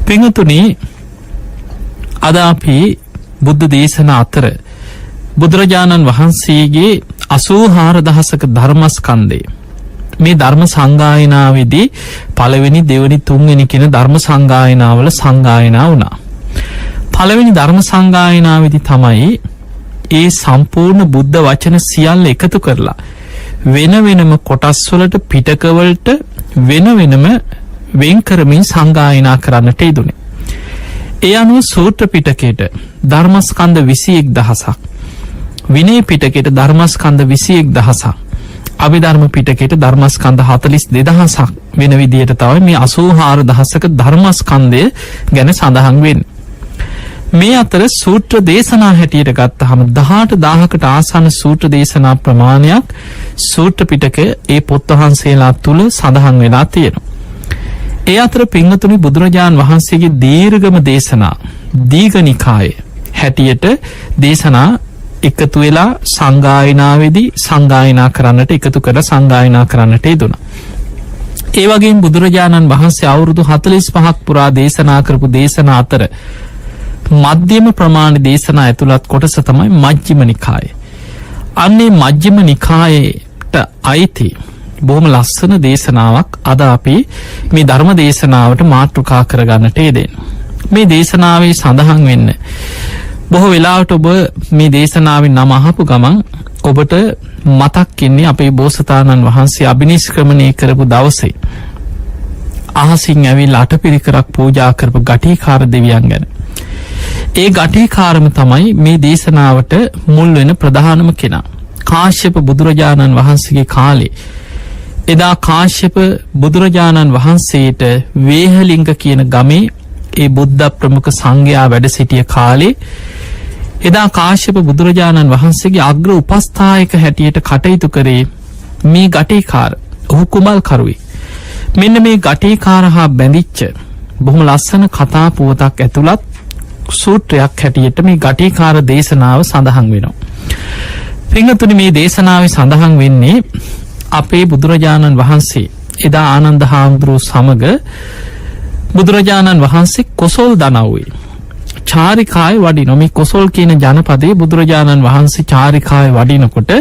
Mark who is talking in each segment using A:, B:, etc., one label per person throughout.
A: පින්වතුනි, අද අපි බුද්ධ දේශනා අතර බුදුරජාණන් වහන්සේගේ 84,000ක ධර්මස්කන්ධය මේ ධර්ම සංගායනාවේදී පළවෙනි, දෙවෙනි, තුන්වෙනි කියන ධර්ම සංගායනාවල සංගායනා වුණා. පළවෙනි ධර්ම සංගායනාවේදී තමයි ඒ සම්පූර්ණ බුද්ධ වචන සියල්ල එකතු කරලා වෙන වෙනම කොටස් වලට, පිටක වලට වෙන වෙනම වෙන් කරමින් සංගායනා කරන්නට යෙදුනේ. ඒ අනුව සූත්‍ර පිටකයට ධර්මස්කන්ධ 21,000ක්, විනය පිටකයට ධර්මස්කන්ධ 21,000ක්, අභිධර්ම පිටකයට ධර්මස්කන්ධ 42,000ක් වෙන විදියට තමයි මේ 84,000ක ධර්මස්කන්ධය ගැන සඳහන් වෙන්නේ. මේ අතර සූත්‍ර දේශනා හැටියට ගත්තහම 18,000කට ආසන්න සූත්‍ර දේශනා ප්‍රමාණයක් සූත්‍ර පිටකය ඒ පොත් වහන්සේලා තුල සඳහන් වෙලා තියෙනවා. ඒ අතර පින්වතුනි, බුදුරජාන් වහන්සේගේ දීර්ඝම දේශනා දීඝනිකාය හැටියට දේශනා එකතු වෙලා සංගායනාවේදී සංගායනා කරන්නට එකතු කරලා සංගායනා කරන්නට යෙදුණා. ඒ වගේම බුදුරජාණන් වහන්සේ අවුරුදු 45ක් පුරා දේශනා කරපු දේශනා අතර මධ්‍යම ප්‍රමාණ දේශනා ඇතුළත් කොටස තමයි මජ්ක්‍ධිම නිකාය. අන්නේ මජ්ක්‍ධිම නිකායට අයිති බොහොම ලස්සන දේශනාවක් අද අපි මේ ධර්ම දේශනාවට මාතෘකා කරගන්නට යෙදෙනවා. මේ දේශනාවේ සඳහන් වෙන්න බොහෝ වෙලාවට ඔබ මේ දේශනාවේ නම අහපු ගමන් ඔබට මතක් වෙන්නේ අපේ බෝසතාණන් වහන්සේ අභිනිෂ්ක්‍රමණය කරපු දවසේ අහසින් ඇවිල්ලා අටපිරිකරක් පූජා කරපු ගටීකාර දෙවියන් ගැන. ඒ ගටීකාරම තමයි මේ දේශනාවට මුල් වෙන ප්‍රධානම කෙනා. කාශ්‍යප බුදුරජාණන් වහන්සේගේ කාලේ එදා කාශ්‍යප බුදුරජාණන් වහන්සේට වේහලිංග කියන ගමේ ඒ බුද්ධ ප්‍රමුඛ සංඝයා වැඩ සිටිය කාලේ එදා කාශ්‍යප බුදුරජාණන් වහන්සේගේ අග්‍ර උපස්ථායක හැටියට කටයුතු කරේ මේ ගටීකාර. ඔහු කුමල් කරුවෙක්. මෙන්න මේ ගටීකාර හා බැඳිච්ච බොහොම ලස්සන කතා පුවතක් ඇතුළත් සූත්‍රයක් හැටියට මේ ගටීකාර දේශනාව සඳහන් වෙනවා. පින්වතුනි, මේ දේශනාවේ සඳහන් වෙන්නේ අපේ බුදුරජාණන් වහන්සේ එදා ආනන්ද හාමුදුරුවෝ සමග බුදුරජාණන් වහන්සේ කොසොල් දනව්වේ චාරිකාය වඩිනවා. මේ කොසොල් කියන ජනපදයේ බුදුරජාණන් වහන්සේ චාරිකාය වඩිනකොට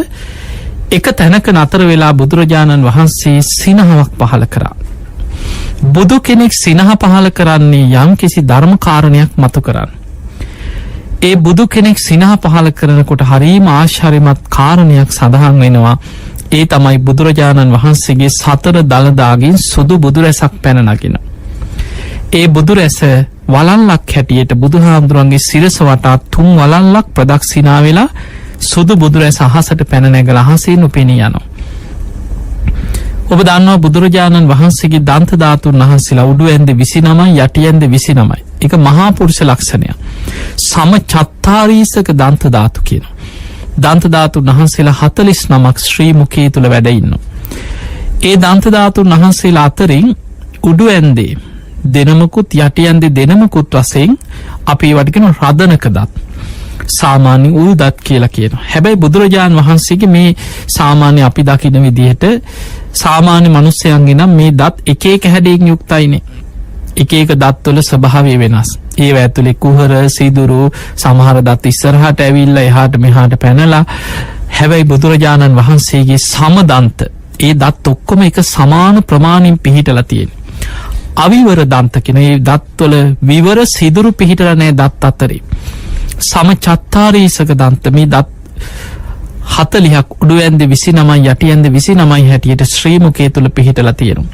A: එක තැනක නතර වෙලා බුදුරජාණන් වහන්සේ සිනහවක් පහළ කරා. බුදු කෙනෙක් සිනහ පහළ කරන්නේ යම් කිසි ධර්ම කාරණයක් මතු කරන්න. ඒ බුදු කෙනෙක් සිනහ පහළ කරනකොට හරීම ආශ්චර්යමත් කාරණයක් සඳහන් වෙනවා. ඒ තමයි බුදුරජාණන් වහන්සේගේ සතර දළදාගෙන් සුදු බුදු රැසක් පැන නගිනවා. ඒ බුදු රැස වලල්ලක් හැටියට බුදුහාමුදුරන්ගේ සිරස වටා තුන් වලල්ලක් ප්‍රදක්ෂිනා වෙලා සුදු බුදු රැස අහසට පැන නැගලා අහසේ නොපෙනී යනවා. ඔබ දන්නවා බුදුරජාණන් වහන්සේගේ දන්ත ධාතුන් වහන්සේලා උඩු ඇන්ද 29යි, යටි ඇන්ද 29යි. ඒක මහා පුරුෂ ලක්ෂණයක්. සම චත්තාරීසක දන්ත ධාතු කියනවා. දන්ත ධාතුන් වහන්සේලා 49ක් ශ්‍රී මුඛයේ තුල වැඩ ඉන්නවා. ඒ දන්ත ධාතුන් වහන්සේලා අතරින් උඩු ඇන්දේ දෙනමකුත් යටි ඇන්දේ දෙනමකුත් වශයෙන් අපි ඒවට කියනවා රදනක දත්. සාමාන්‍ය උල් දත් කියලා කියනවා. හැබැයි බුදුරජාන් වහන්සේගේ මේ සාමාන්‍ය අපි දකින විදිහට සාමාන්‍ය මිනිස්යන්ගේ නම් මේ දත් එක එක හැඩයෙන් යුක්තයිනේ. එක එක දත්වල ස්වභාවය වෙනස්. ඒව ඇතුලේ කුහර, සිදුරු, සමහර දත් ඉස්සරහට ඇවිල්ලා එහාට මෙහාට පැනලා. හැබැයි බුදුරජාණන් වහන්සේගේ සමදන්ත ඒ දත් ඔක්කොම එක සමාන ප්‍රමාණයෙන් පිහිටලා තියෙනවා. අවිවර දන්ත කියන ඒ දත්වල විවර සිදුරු පිහිටලා නැහැ දත් අතරේ. සම චත්තාරීසක දන්ත මේ දත් 40ක් උඩු ඇන්ද 29යි, යටි ඇන්ද 29යි හැටියට ශ්‍රී මුඛය තුල පිහිටලා තියෙනවා.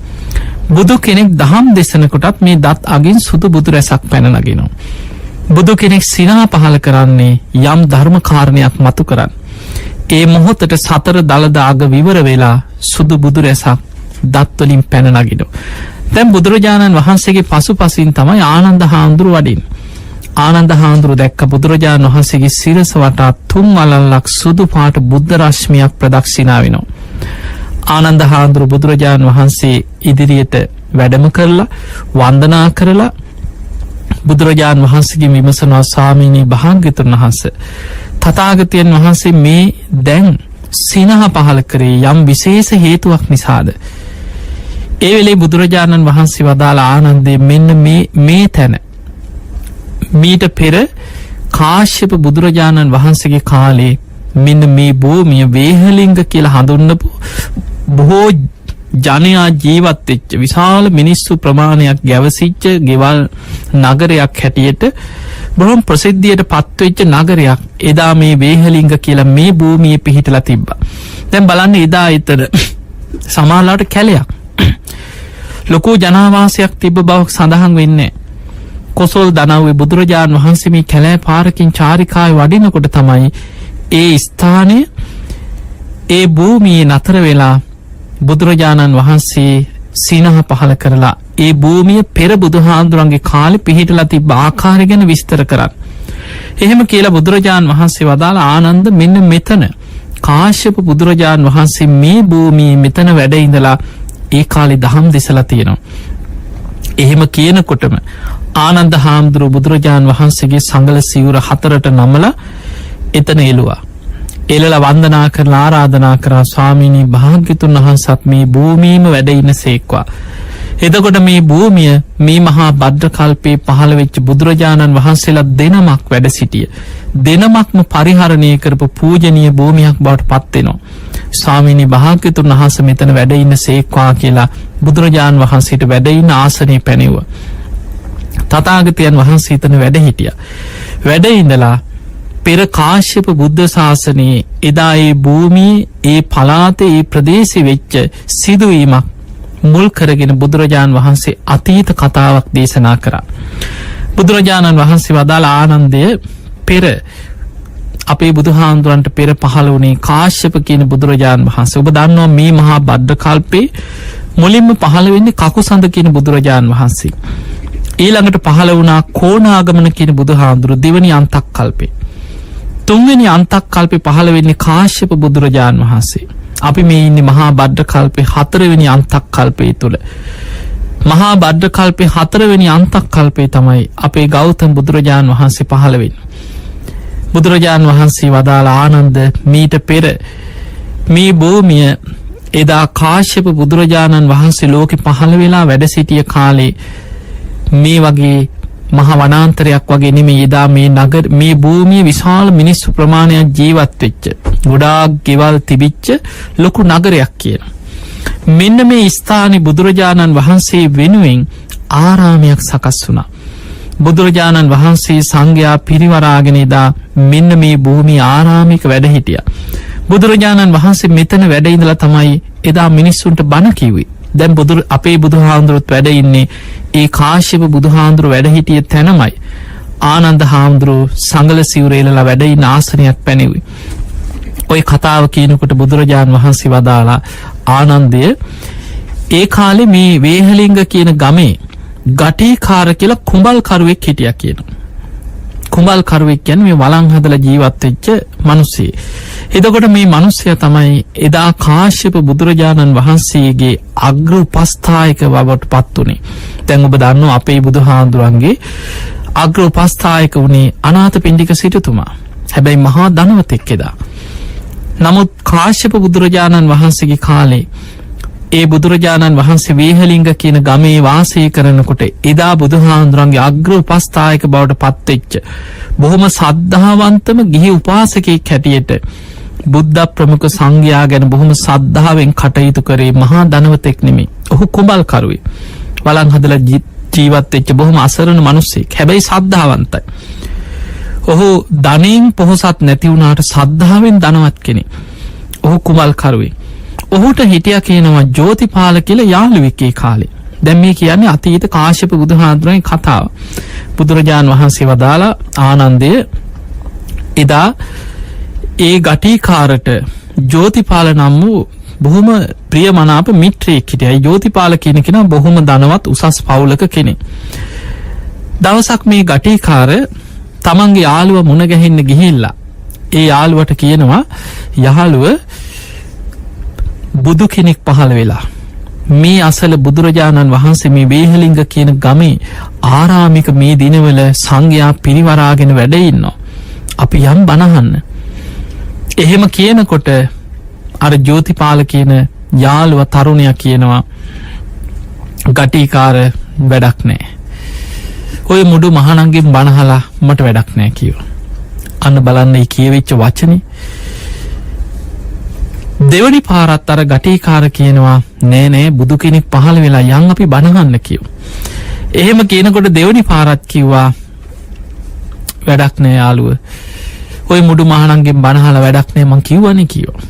A: බුදු කෙනෙක් දහම් දෙසනකොටත් මේ දත් අගින් සුදු බුදු රැසක් පැන නගිනවා. බුදු කෙනෙක් සිනහ පහල කරන්නේ යම් ධර්ම කාරණයක් මතු කරන්න. ඒ මොහොතට සතර දළද අග විවර වෙලා සුදු බුදු රැසක් දත් වලින් පැන නගිනවා. දැන් බුදුරජාණන් වහන්සේගේ පසුපසින් තමයි ආනන්ද හාමුදුරුවෝ වඩින්නේ. ආනන්ද හාමුදුරුවෝ දැක්ක බුදුරජාණන් වහන්සේගේ සිරස වටා තුන් වලල්ලක් සුදු පාට බුද්ධ රශ්මියක් ප්‍රදක්ෂිනා වෙනවා. ආනන්ද හාමුදුරුවෝ බුදුරජාණන් වහන්සේ ඉදිරියට වැඩම කරලා වන්දනා කරලා බුදුරජාණන් වහන්සේගෙන් විමසනවා, ස්වාමීනි භාග්‍යතුන් වහන්සේ, තථාගතයන් වහන්සේ මේ දැන් සිනහ පහල කරේ යම් විශේෂ හේතුවක් නිසාද? ඒ වෙලේ බුදුරජාණන් වහන්සේ වදාළ ආනන්දේ මෙන්න මේ මේ තැන මීට පෙර කාශ්‍යප බුදුරජාණන් වහන්සේගේ කාලේ මෙන්න මේ භූමිය වේහලිංග කියලා හඳුන්වපු බොහෝ ජනයා ජීවත් වෙච්ච විශාල මිනිස්සු ප්‍රමාණයක් ගැවසිච්ච ගෙවල් නගරයක් හැටියට බොහොම ප්‍රසිද්ධියට පත්වෙච්ච නගරයක් එදා මේ වේහලිංග කියලා මේ භූමියේ පිහිටලා තිබ්බා. දැන් බලන්න එදා එතන සමහරලාට කැලයක් ලොකු ජනාවාසයක් තිබ්බ බවක් සඳහන් වෙන්නේ. කොසල් දනව්වේ බුදුරජාන් වහන්සේ මේ කැලෑ පාරකින් චාරිකාවේ වඩිනකොට තමයි ඒ ස්ථානය ඒ භූමියේ නතර වෙලා බුදුරජාණන් වහන්සේ සිනහ පහල කරලා ඒ භූමිය පෙර බුදුහාඳුරන්ගේ කාලේ පිහිටලා තිබ්බ ආකාරය ගැන විස්තර කරන්න. එහෙම කියලා බුදුරජාණන් වහන්සේ වදාළ ආනන්ද මෙන්න මෙතන කාශ්‍යප බුදුරජාණන් වහන්සේ මේ භූමියේ මෙතන වැඩ ඉඳලා ඒ කාලේ දහම් දෙසලා තියෙනවා. එහෙම කියනකොටම ආනන්ද හාමුදුරුව බුදුරජාණන් වහන්සේගේ සඟල සිවුර හතරට නමලා එතන එළුවා. එළලා වන්දනා කරලා ආරාධනා කරා ස්වාමීනි භාග්‍යතුන් වහන්සේත් මේ භූමියේම වැඩ ඉන්න සේක්වා. එතකොට මේ භූමිය මේ මහා භද්‍ර කල්පේ පහළ වෙච්ච බුදුරජාණන් වහන්සේලා දෙනමක් වැඩ සිටිය. දෙනමක්ම පරිහරණය කරපු පූජනීය භූමියක් බවට පත් වෙනවා. ස්වාමීනි භාග්‍යතුන් වහන්සේ මෙතන වැඩ ඉන්න සේක්වා කියලා බුදුරජාණන් වහන්සේට වැඩ ඉන්න ආසනය පැනෙව්වා. තථාගතයන් වහන්සේ එතන වැඩ හිටියා. වැඩ ඉඳලා පෙර කාශ්‍යප බුද්ධ ශාසනයේ එදා ඒ භූමියේ ඒ පළාතේ ඒ ප්‍රදේශෙ වෙච්ච සිදුවීමක් මුල් කරගෙන බුදුරජාණන් වහන්සේ අතීත කතාවක් දේශනා කරා. බුදුරජාණන් වහන්සේ වදාළ ආනන්දය පෙර අපේ බුදුහාමුදුරන්ට පෙර පහළ වුණේ කාශ්‍යප කියන බුදුරජාණන් වහන්සේ. ඔබ දන්නවා මේ මහා භද්‍ර කල්පේ මුලින්ම පහළ වෙන්නේ කකුසඳ කියන බුදුරජාණන් වහන්සේ. ඊළඟට පහළ වුණා කෝණාගමන කියන බුදුහාමුදුරු දෙවනි අන්තක් කල්පේ. තුන්වෙනි අන්තක් කල්පේ පහළ වෙන්නේ කාශ්‍යප බුදුරජාණන් වහන්සේ. අපි මේ ඉන්නේ මහා භද්‍ර කල්පේ හතරවෙනි අන්තක් කල්පේ තුල. මහා භද්‍ර කල්පේ හතරවෙනි අන්තක් කල්පේ තමයි අපේ ගෞතම බුදුරජාණන් වහන්සේ පහළ වෙන්නේ. බුදුරජාණන් වහන්සේ වදාළ ආනන්ද මීට පෙර මේ භූමිය එදා කාශ්‍යප බුදුරජාණන් වහන්සේ ලෝකෙ පහළ වෙලා වැඩ සිටිය කාලේ මේ වගේ මහ වනාන්තරයක් වගේ නෙමෙයි. එදා මේ නගර මේ භූමිය විශාල මිනිස්සු ප්‍රමාණයක් ජීවත් වෙච්ච ගොඩාක් ගෙවල් තිබිච්ච ලොකු නගරයක් කියන. මෙන්න මේ ස්ථානේ බුදුරජාණන් වහන්සේ වෙනුවෙන් ආරාමයක් සකස් වුණා. බුදුරජාණන් වහන්සේ සංඝයා පිරිවරාගෙන එදා මෙන්න මේ භූමිය ආරාමික වැඩ හිටියා. බුදුරජාණන් වහන්සේ මෙතන වැඩ ඉඳලා තමයි එදා මිනිස්සුන්ට බණ කිව්වේ. දැන් අපේ බුදුහාමුදුරුවොත් වැඩ ඉන්නේ ඒ කාශ්‍යප බුදුහාමුදුරුවෝ වැඩ හිටිය තැනමයි. ආනන්ද හාමුදුරුවෝ සඟල සිවුර එලලා වැඩ ඉන්න ආසනයක් පැනෙව්වේ. ඔය කතාව කියනකොට බුදුරජාණන් වහන්සේ වදාලා ආනන්දය ඒ කාලේ මේ වේහලිංග කියන ගමේ ගටීකාර කියලා කුඹල් කරුවෙක් හිටියා කියනවා. කුඹල් කරුවෙක් කියන්නේ මේ වළං හදලා ජීවත් වෙච්ච මිනිස්සෙක්. එතකොට මේ මිනිස්සයා තමයි එදා කාශ්‍යප බුදුරජාණන් වහන්සේගේ අග්‍ර උපස්ථායක බවට පත් වුණේ. දැන් ඔබ දන්නවා අපේ බුදුහාඳුරන්ගේ අග්‍ර උපස්ථායක වුණේ අනාථපිණ්ඩික සිටුතුමා. හැබැයි මහා ධනවතෙක් එදා. නමුත් කාශ්‍යප බුදුරජාණන් වහන්සේගේ කාලේ ඒ බුදුරජාණන් වහන්සේ වේහලිංග කියන ගමේ වාසය කරනකොට එදා බුදුහාඳුරන්ගේ අග්‍ර උපස්ථායක බවට පත්වෙච්ච බොහොම සද්ධාවන්තම ගිහි උපාසකෙක් හැටියට බුද්ධ ප්‍රමුඛ සංඝයා ගැන බොහොම සද්ධාවෙන් කටයුතු කරේ මහා ධනවතෙක් නෙමෙයි. ඔහු කුඹල් කරුවේ. වළං හදලා ජීවත් වෙච්ච බොහොම අසරණ මිනිස්සෙක්. හැබැයි සද්ධාවන්තයි. ඔහු ධනෙන් පොහොසත් නැති වුණාට සද්ධාවෙන් ධනවත් කෙනෙක්. ඔහු කුඹල් කරුවේ. ඔහුට හිටියා කියනවා ජෝතිපාල කියලා යාළුවෙක් ඒ කාලේ. දැන් මේ කියන්නේ අතීත කාශ්‍යප බුදුහාඳුරගේ කතාව. බුදුරජාන් වහන්සේ වදාලා ආනන්දය එදා ඒ ගටීකාරට ජෝතිපාල නම් වූ බොහොම ප්‍රියමනාප මිත්‍රයෙක් හිටියා. ඒ ජෝතිපාල කියන කෙනා බොහොම ධනවත් උසස් පවුලක කෙනෙක්. දවසක් මේ ගටීකාර තමන්ගේ යාළුව මුණ ගැහෙන්න ගිහිල්ලා ඒ යාළුවට කියනවා යහළුව බුදු කෙනෙක් පහළ වෙලා මේ අසල බුදුරජාණන් වහන්සේ මේ වේහලිංග කියන ගමේ ආරාමික මේ දිනවල සංඝයා පිරිවරාගෙන වැඩ ඉන්නවා. අපි යම් බණ අහන්න. එහෙම කියනකොට අර ජෝතිපාල කියන යාළුවා තරුණයා කියනවා ගටිකාර වැඩක් නෑ. ඔය මුඩු මහණන්ගෙන් බණ අහලා මට වැඩක් නෑ කිව්වා. අන්න බලන්න මේ කියවිච්ච වචනේ. දෙවනි පාරත් අර ගටිකාර කියනවා නෑ නෑ බුදු කෙනෙක් පහළ වෙලා යන් අපි බණ අහන්න කිව්වා. එහෙම කියනකොට දෙවනි පාරත් කිව්වා වැඩක් නෑ යාළුව. ඔය මුඩු මහණන්ගෙන් බණ අහලා වැඩක් නෑ මං කිව්වනේ කිව්වා.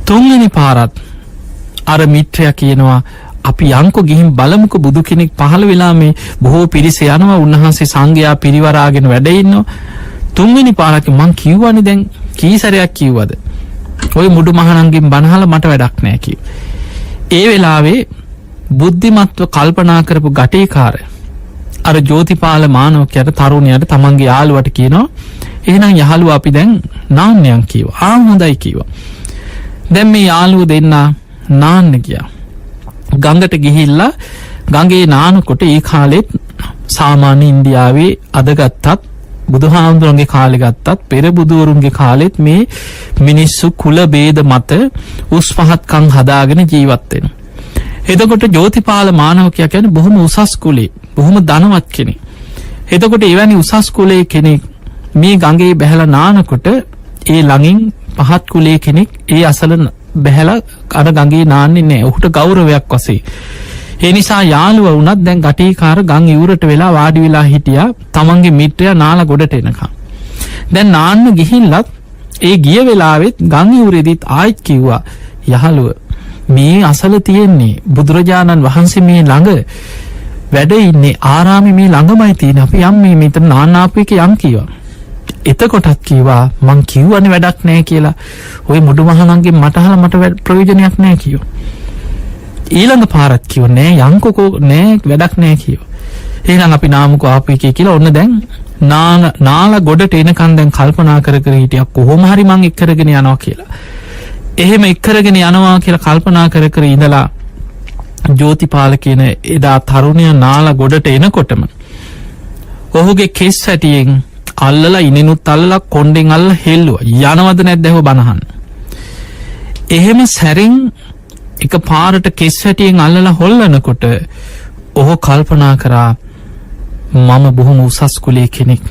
A: තුන්වෙනි පාරත් අර මිත්‍රයා කියනවා අපි යන්කෝ ගිහින් බලමුකෝ බුදු කෙනෙක් පහළ වෙලා මේ බොහෝ පිරිස යනවා උන්වහන්සේ සංඝයා පිරිවරාගෙන වැඩ ඉන්නවා. තුන්වෙනි පාරක් මං කිව්වනේ දැන් කී සැරයක් කිව්වද? ඔය මුඩු මහණන්ගෙන් බණ අහලා මට වැඩක් නෑ කිව්වා. ඒ වෙලාවේ බුද්ධිමත්ව කල්පනා කරපු ගටේකාර අර ජෝතිපාල මානවකයාට තරුණයාට තමන්ගේ යාළුවට කියනවා එහෙනම් යහළුවා අපි දැන් නාන්න යන් කිව්වා. ආ හොඳයි කිව්වා. දැන් මේ යාළුවෝ දෙන්නා නාන්න ගියා. ගඟට ගිහිල්ලා ගඟේ නානකොට ඒ කාලෙත් සාමාන්‍ය ඉන්දියාවේ අද ගත්තත් බුදුහාමුදුරන්ගේ කාලේ ගත්තත් පෙර බුදුවරුන්ගේ කාලෙත් මේ මිනිස්සු කුල ભેද මත උස් පහත්කම් හදාගෙන ජීවත් වෙනවා. එතකොට ජෝතිපාල මානවකයා කියන්නේ බොහොම උසස් කුලේ, බොහොම ධනවත් කෙනෙක්. එතකොට එවැනි උසස් කුලේ කෙනෙක් මේ ගඟේ බැහැලා නානකොට ඒ ළඟින් පහත් කුලේ කෙනෙක් ඒ අසල බැහැලා අර ගඟේ නාන්නේ නැහැ. ඔහුට ගෞරවයක් වශයෙන්. ඒ නිසා යාළුවා වුණත් දැන් ගටේකාර ගම් ඉවුරට වෙලා වාඩි වෙලා හිටියා තමන්ගේ මිත්‍රයා නාලා ගොඩට එනකම්. දැන් නාන්න ගිහිල්ලත් ඒ ගිය වෙලාවෙත් ගම් ඉවුරේදීත් ආයෙත් කිව්වා යහළුව මේ අසල තියෙන්නේ බුදුරජාණන් වහන්සේ මේ ළඟ වැඩ ඉන්නේ ආරාමේ මේ ළඟමයි තියෙන්නේ. අපි යම් මේ මෙතන නාන්න ආපු එක යන් කිව්වා. එතකොටත් කිව්වා මං කිව්වනේ වැඩක් නෑ කියලා. ඔය මුඩු මහණන්ගෙන් මට අහලා මට ප්‍රයෝජනයක් නෑ කිව්වා. ඊළඟ පාරත් කිව්වා නෑ යන්කෝ නෑ වැඩක් නෑ කිව්වා. එහෙනම් අපි නාමුකෝ ආපු එකේ කියලා ඔන්න දැන් නාලා ගොඩට එනකන් දැන් කල්පනා කර කර හිටියා කොහොම හරි මං එක් කරගෙන යනවා කියලා. එහෙම එක් කරගෙන යනවා කියලා කල්පනා කර කර ඉඳලා ජෝතිපාල කියන එදා තරුණයා නාලා ගොඩට එනකොටම ඔහුගේ කෙස් ඇටියෙන් අල්ලලා ඉනිනුත් අල්ලලා කොණ්ඩෙන් අල්ලලා හෙල්ලුවා. යනවද නැද්ද ඇහුව බනහන්න. එහෙම සැරින් එක පාරට කෙස් ඇටියෙන් අල්ලලා හොල්ලනකොට ඔහු කල්පනා කරා මම බොහොම උසස් කුලයේ කෙනෙක්.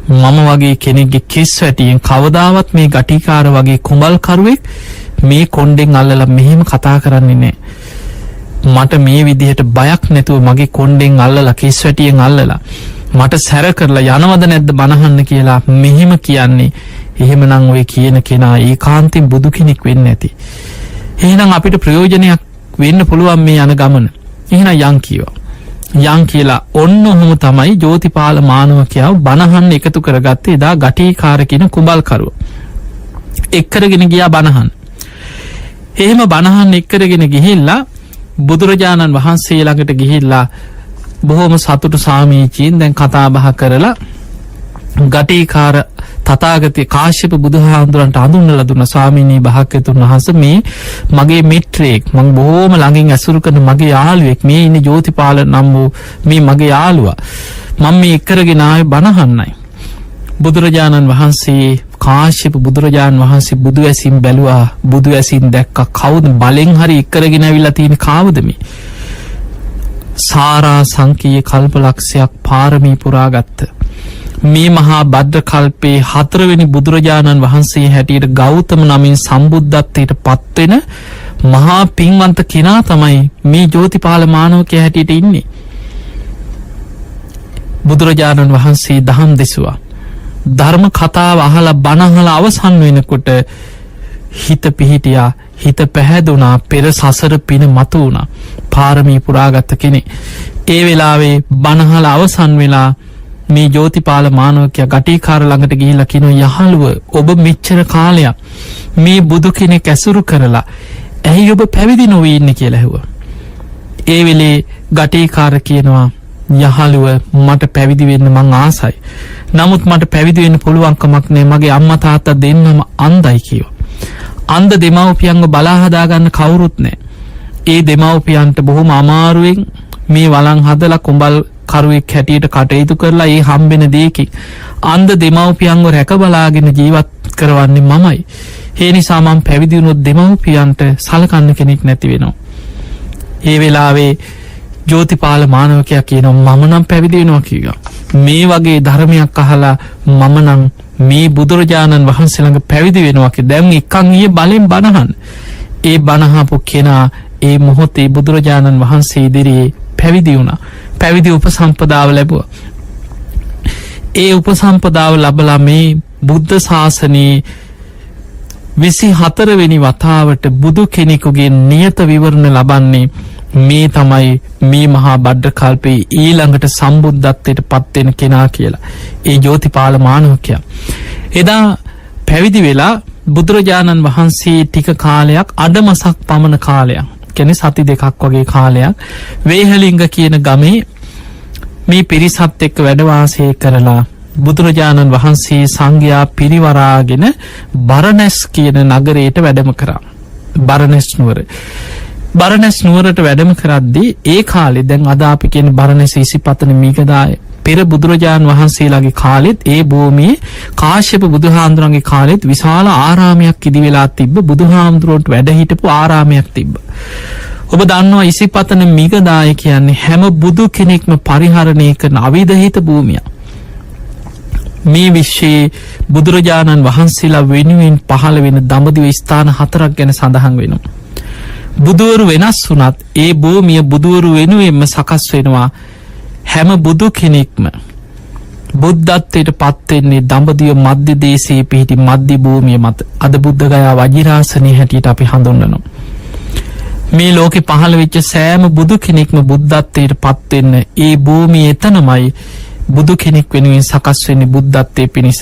A: මම වගේ කෙනෙක්ගේ කෙස් ඇටියෙන් කවදාවත් මේ ගටිකාර වගේ කුඹල් කරුවෙක් මේ කොණ්ඩෙන් අල්ලලා මෙහෙම කතා කරන්නේ නෑ. මට මේ විදිහට බයක් නැතුව මගේ කොණ්ඩෙන් අල්ලලා කෙස් වැටියෙන් අල්ලලා මට සැර කරලා යනවද නැද්ද බනහන්න කියලා මෙහෙම කියන්නේ. එහෙමනම් ඔය කියන කෙනා ඒකාන්තයෙන් බුදු කෙනෙක් වෙන්නේ නැති. එහෙනම් අපිට ප්‍රයෝජනයක් වෙන්න පුළුවන් මේ යන ගමන. එහෙනම් යන් කිව්වා. යන් කියලා ඔන්න ඔහොම තමයි ජෝතිපාල මානවකයාව බනහන්න එකතු කරගත්තේ එදා ගටීකාර කියන කුඹල් කරුව. එක් කරගෙන ගියා බනහන්න. එහෙම බනහන්න එක් කරගෙන ගිහිල්ලා බුදුරජාණන් වහන්සේ ළඟට ගිහිල්ලා බොහොම සතුටු සාමීචීන් දැන් කතා බහ කරලා ගටීකාර තථාගතය කාශ්‍යප බුදුහාමුදුරන්ට හඳුන්වලා දුන්නා. ස්වාමීනි භාග්‍යතුන් වහන්සේ මේ මගේ මිත්‍රයෙක්, මං බොහොම ළඟින් ඇසුරු කරන මගේ යාළුවෙක්, මේ ඉන්නේ ජෝතිපාල නම් වූ මේ මගේ යාළුවා, මම මේ එක් කරගෙන ආවේ බණහන්නයි. බුදුරජාණන් වහන්සේ කාශ්‍යප බුදුරජාණන් වහන්සේ බුදු ඇසින් බැලුවා, බුදු ඇසින් දැක්කා කවුද බලෙන් හරි එක් කරගෙන ඇවිල්ලා තියෙන කාවද මේ? සාරා සංකීය කල්පලක්ෂයක් පාරමී පුරාගත්ත මේ මහා භද්‍ර කල්පේ හතරවෙනි බුදුරජාණන් වහන්සේ හැටියට ගෞතම නමින් සම්බුද්ධත්වයට පත්වෙන මහා පින්වන්ත කෙනා තමයි මේ ජෝතිපාල මානවකයා හැටියට ඉන්නේ. බුදුරජාණන් වහන්සේ දහම් දෙසුවා. ධර්ම කතාව අහලා බණ අහලා අවසන් වෙනකොට හිත පිහිටියා, හිත පැහැදුනා, පෙර සසර පින මතු වුණා. පාරමී පුරාගත්ත කෙනෙක්. ඒ වෙලාවේ බණ අහලා අවසන් වෙලා මේ ජෝතිපාල මානවකයා ගටීකාර ළඟට ගිහිල්ලා කියනවා, යහළුව ඔබ මෙච්චර කාලයක් මේ බුදු කෙනෙක් ඇසුරු කරලා ඇයි ඔබ පැවිදි නොවී ඉන්නේ කියලා ඇහුවා. ඒ වෙලේ ගටීකාර කියනවා, යහළුව මට පැවිදි වෙන්න මං ආසයි. නමුත් මට පැවිදි වෙන්න පුළුවන් කමක් නෑ. මගේ අම්මා තාත්තා දෙන්නම අන්ධයි කිව්වා. අන්ධ දෙමව්පියන්ව බලා හදාගන්න කවුරුත් නෑ. ඒ දෙමව්පියන්ට බොහොම අමාරුවෙන් මේ වළං හදලා කුඹල් කරුවෙක් හැටියට කටයුතු කරලා ඒ හම්බෙන දෙයකින් අන්ධ දෙමව්පියන්ව රැක බලාගෙන ජීවත් කරවන්නේ මමයි. ඒ නිසා මං පැවිදි වුණොත් දෙමව්පියන්ට සලකන්න කෙනෙක් නැති වෙනවා. ඒ වෙලාවේ ජෝතිපාල මානවකයා කියනවා මම නම් පැවිදි වෙනවා කිව්වා. මේ වගේ ධර්මයක් අහලා මම නම් මේ බුදුරජාණන් වහන්සේ ළඟ පැවිදි වෙනවා කියලා. දැන් එකන් ඊයේ බලෙන් බණහන්. ඒ බණහපු කෙනා ඒ මොහොතේ බුදුරජාණන් වහන්සේ ඉදිරියේ පැවිදි වුණා. පැවිදි උපසම්පදාව ලැබුවා. ඒ උපසම්පදාව ලැබලා මේ බුද්ධ ශාසනයේ 24 වෙනි වතාවට බුදු කෙනෙකුගේ නියත විවරණ ලබන්නේ මේ තමයි මේ මහා භද්‍ර කල්පේ ඊළඟට සම්බුද්ධත්වයට පත් වෙන කෙනා කියලා. ඒ ජෝතිපාල මානවකයා. එදා පැවිදි වෙලා බුදුරජාණන් වහන්සේ ටික කාලයක් අඩමසක් පමණ කාලයක්, කියන්නේ සති දෙකක් වගේ කාලයක් වේහලිංග කියන ගමේ මේ පිරිසත් එක්ක වැඩ වාසය කරලා බුදුරජාණන් වහන්සේ සංඝයා පිරිවරාගෙන බරණැස් කියන නගරයට වැඩම කරා. බරණැස් නුවර. බරණැස් නුවරට වැඩම කරද්දී ඒ කාලේ දැන් අද අපි කියන බරණැස ඉසිපතන මීගදාය පෙර බුදුරජාණන් වහන්සේලාගේ කාලෙත් ඒ භූමියේ කාශ්‍යප බුදුහාමුදුරන්ගේ කාලෙත් විශාල ආරාමයක් ඉදි වෙලා තිබ්බ, බුදුහාමුදුරුවන්ට වැඩ හිටපු ආරාමයක් තිබ්බ. ඔබ දන්නවා ඉසිපතන මිගදාය කියන්නේ හැම බුදු කෙනෙක්ම පරිහරණය කරන අවිදහිත භූමියක්. මේ විශ්වයේ බුදුරජාණන් වහන්සේලා වෙනුවෙන් පහළ වෙන දඹදිව ස්ථාන හතරක් ගැන සඳහන් වෙනවා. බුදුවරු වෙනස් වුණත් ඒ භූමිය බුදුවරු වෙනුවෙන්ම සකස් වෙනවා. හැම බුදු කෙනෙක්ම බුද්ධත්වයට පත් වෙන්නේ දඹදිව මධ්‍ය දේශයේ පිහිටි මධ්‍ය භූමිය මත. අද බුද්ධ ගයා වජිරාසනය හැටියට අපි හඳුන්වනවා. මේ ලෝකෙ පහළ වෙච්ච සෑම බුදු කෙනෙක්ම බුද්ධත්වයට පත් වෙන්න ඒ භූමිය එතනමයි බුදු කෙනෙක් වෙනුවෙන් සකස් වෙන්නේ බුද්ධත්වයේ පිණිස.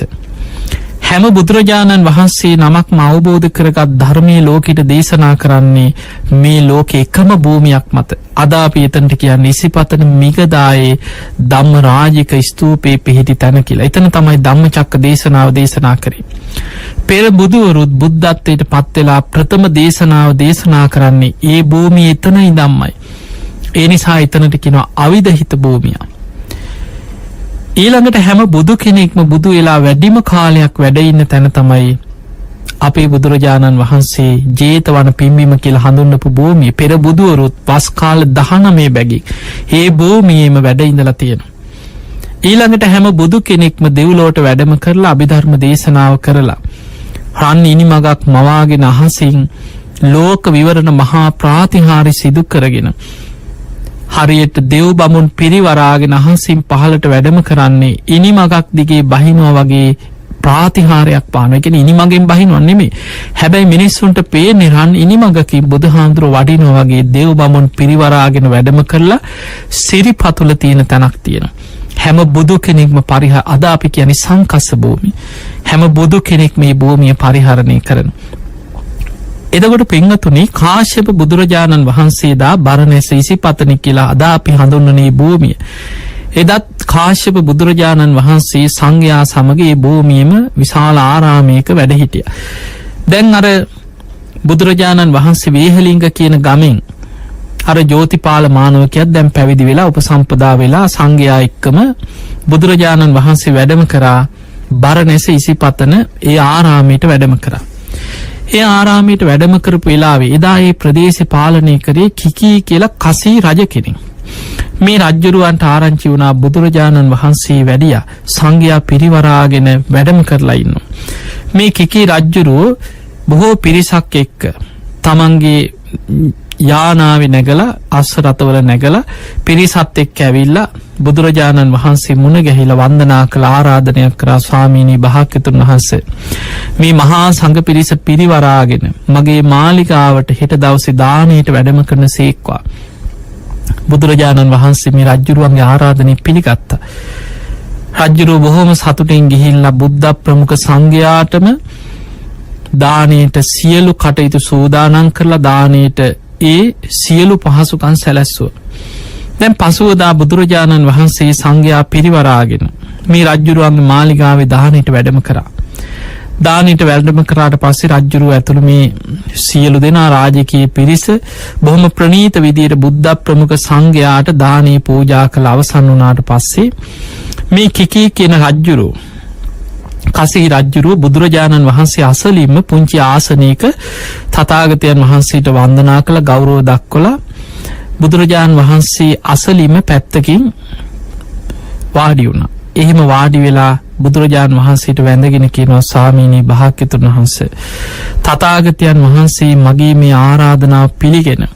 A: හැම බුදුරජාණන් වහන්සේ නමක්ම අවබෝධ කරගත් ධර්මයේ ලෝකෙට දේශනා කරන්නේ මේ ලෝකේ එකම භූමියක් මත. අද අපි එතනට කියන්නේ ඉසිපතන මිගදායේ ධම්මරාජික ස්තූපේ පිහිටි තැන කියලා. එතන තමයි ධම්මචක්ක දේශනාව දේශනා කරේ. පෙර බුදුවරුත් බුද්ධත්වයට පත් වෙලා ප්‍රථම දේශනාව දේශනා කරන්නේ ඒ භූමිය එතන ඉඳන්මයි. ඒ නිසා එතනට කියනවා අවිදහිත භූමිය. ඊළඟට හැම බුදු කෙනෙක්ම බුදු වෙලා වැඩිම කාලයක් වැඩ ඉන්න තැන තමයි අපේ බුදුරජාණන් වහන්සේ ජේතවන පිම්බීම කියලා හඳුන්වපු භූමිය. පෙර බුදුවරුත් වස් කාල 19 බැගින් ඒ භූමියේම වැඩ ඉඳලා තියෙනවා. ඊළඟට හැම බුදු කෙනෙක්ම දෙව්ලොවට වැඩම කරලා අභිධර්ම දේශනාව කරලා රන් ඉනිමගක් මවාගෙන අහසින් ලෝක විවරණ මහා ප්‍රාතිහාර්ය සිදු කරගෙන හරියට දෙව් බමුන් පිරිවරාගෙන අහසින් පහළට වැඩම කරන්නේ ඉනිමගක් දිගේ බහිනවා වගේ ප්‍රාතිහාරයක් පානවා. ඒ කියන්නේ ඉනිමගෙන් බහිනව නෙමෙයි. හැබැයි මිනිස්සුන්ට පේන්නේ රන් ඉනිමගකින් බුදුහාමුදුරුවෝ වඩිනවා වගේ දෙව් බමුන් පිරිවරාගෙන වැඩම කරලා සිරිපතුල තියෙන තැනක් තියෙනවා. හැම බුදු කෙනෙක්ම අද අපි කියන්නේ සංකස්ස භූමි. හැම බුදු කෙනෙක් මේ භූමිය පරිහරණය කරනවා. එතකොට පින්වතුනි, කාශ්‍යප බුදුරජාණන් වහන්සේ දා බරණැස ඉසිපතන කියලා අද අපි හඳුන්වන මේ භූමිය. එදත් කාශ්‍යප බුදුරජාණන් වහන්සේ සංඝයා සමග මේ භූමියේම විශාල ආරාමයක වැඩ හිටියා. දැන් අර බුදුරජාණන් වහන්සේ වේහලිංග කියන ගමෙන් අර ජෝතිපාල මානවකයාත් දැන් පැවිදි වෙලා උපසම්පදා වෙලා සංඝයා එක්කම බුදුරජාණන් වහන්සේ වැඩම කරා බරණැස ඉසිපතන ඒ ආරාමයට වැඩම කරා. ඒ ආරාමයට වැඩම කරපු වෙලාවේ එදා ඒ ප්‍රදේශ පාලනය කරේ කිකී කියලා කසී රජ කෙනෙක්. මේ රජ්ජුරුවන්ට ආරංචි වුණා බුදුරජාණන් වහන්සේ වැඩියා සංඝයා පිරිවරාගෙන වැඩම කරලා ඉන්නවා. මේ කිකී රජ්ජුරුව බොහෝ පිරිසක් එක්ක තමන්ගේ යානාවේ නැගලා අස්ස රථවල නැගලා පිරිසත් එක්ක ඇවිල්ලා බුදුරජාණන් වහන්සේ මුණ ගැහිලා වන්දනා කළ ආරාධනයක් කරා, ස්වාමීනි භාග්‍යතුන් වහන්සේ, මේ මහා සංඝ පිරිස පිරිවරාගෙන මගේ මාලිගාවට හෙට දවසේ දානයට වැඩම කරන සේක්වා. බුදුරජාණන් වහන්සේ මේ රජ්ජුරුවන්ගේ ආරාධනය පිළිගත්තා. රජ්ජුරුව බොහොම සතුටින් ගිහිල්ලා බුද්ධ ප්‍රමුඛ සංඝයාටම දානයට සියලු කටයුතු සූදානම් කරලා දානයට ඒ සියලු පහසුකම් සැලැස්සුවා. දැන් පසුවදා බුදුරජාණන් වහන්සේ සංඝයා පිරිවරාගෙන මේ රජ්ජුරුවන්ගේ මාලිගාවේ දානයට වැඩම කරා. දානයට වැඩම කරාට පස්සේ රජ්ජුරුව ඇතුළු මේ සියලු දෙනා රාජකීය පිරිස බොහොම ප්‍රණීත විදියට බුද්ධ ප්‍රමුඛ සංඝයාට දානය පූජා කළ අවසන් වුණාට පස්සේ මේ කිකී කියන රජ්ජුරුව, කසී රජ්ජුරුව බුදුරජාණන් වහන්සේ අසලින්ම පුංචි ආසනයක තථාගතයන් වහන්සේට වන්දනා කළ ගෞරව දක්වලා බුදුරජාන් වහන්සේ අසලින්ම පැත්තකින් වාඩි වුණා. එහෙම වාඩි වෙලා බුදුරජාන් වහන්සේට වැඳගෙන කියනවා, ස්වාමීනි භාග්‍යතුන් වහන්සේ, තථාගතයන් වහන්සේ මගේ මේ ආරාධනාව පිළිගෙන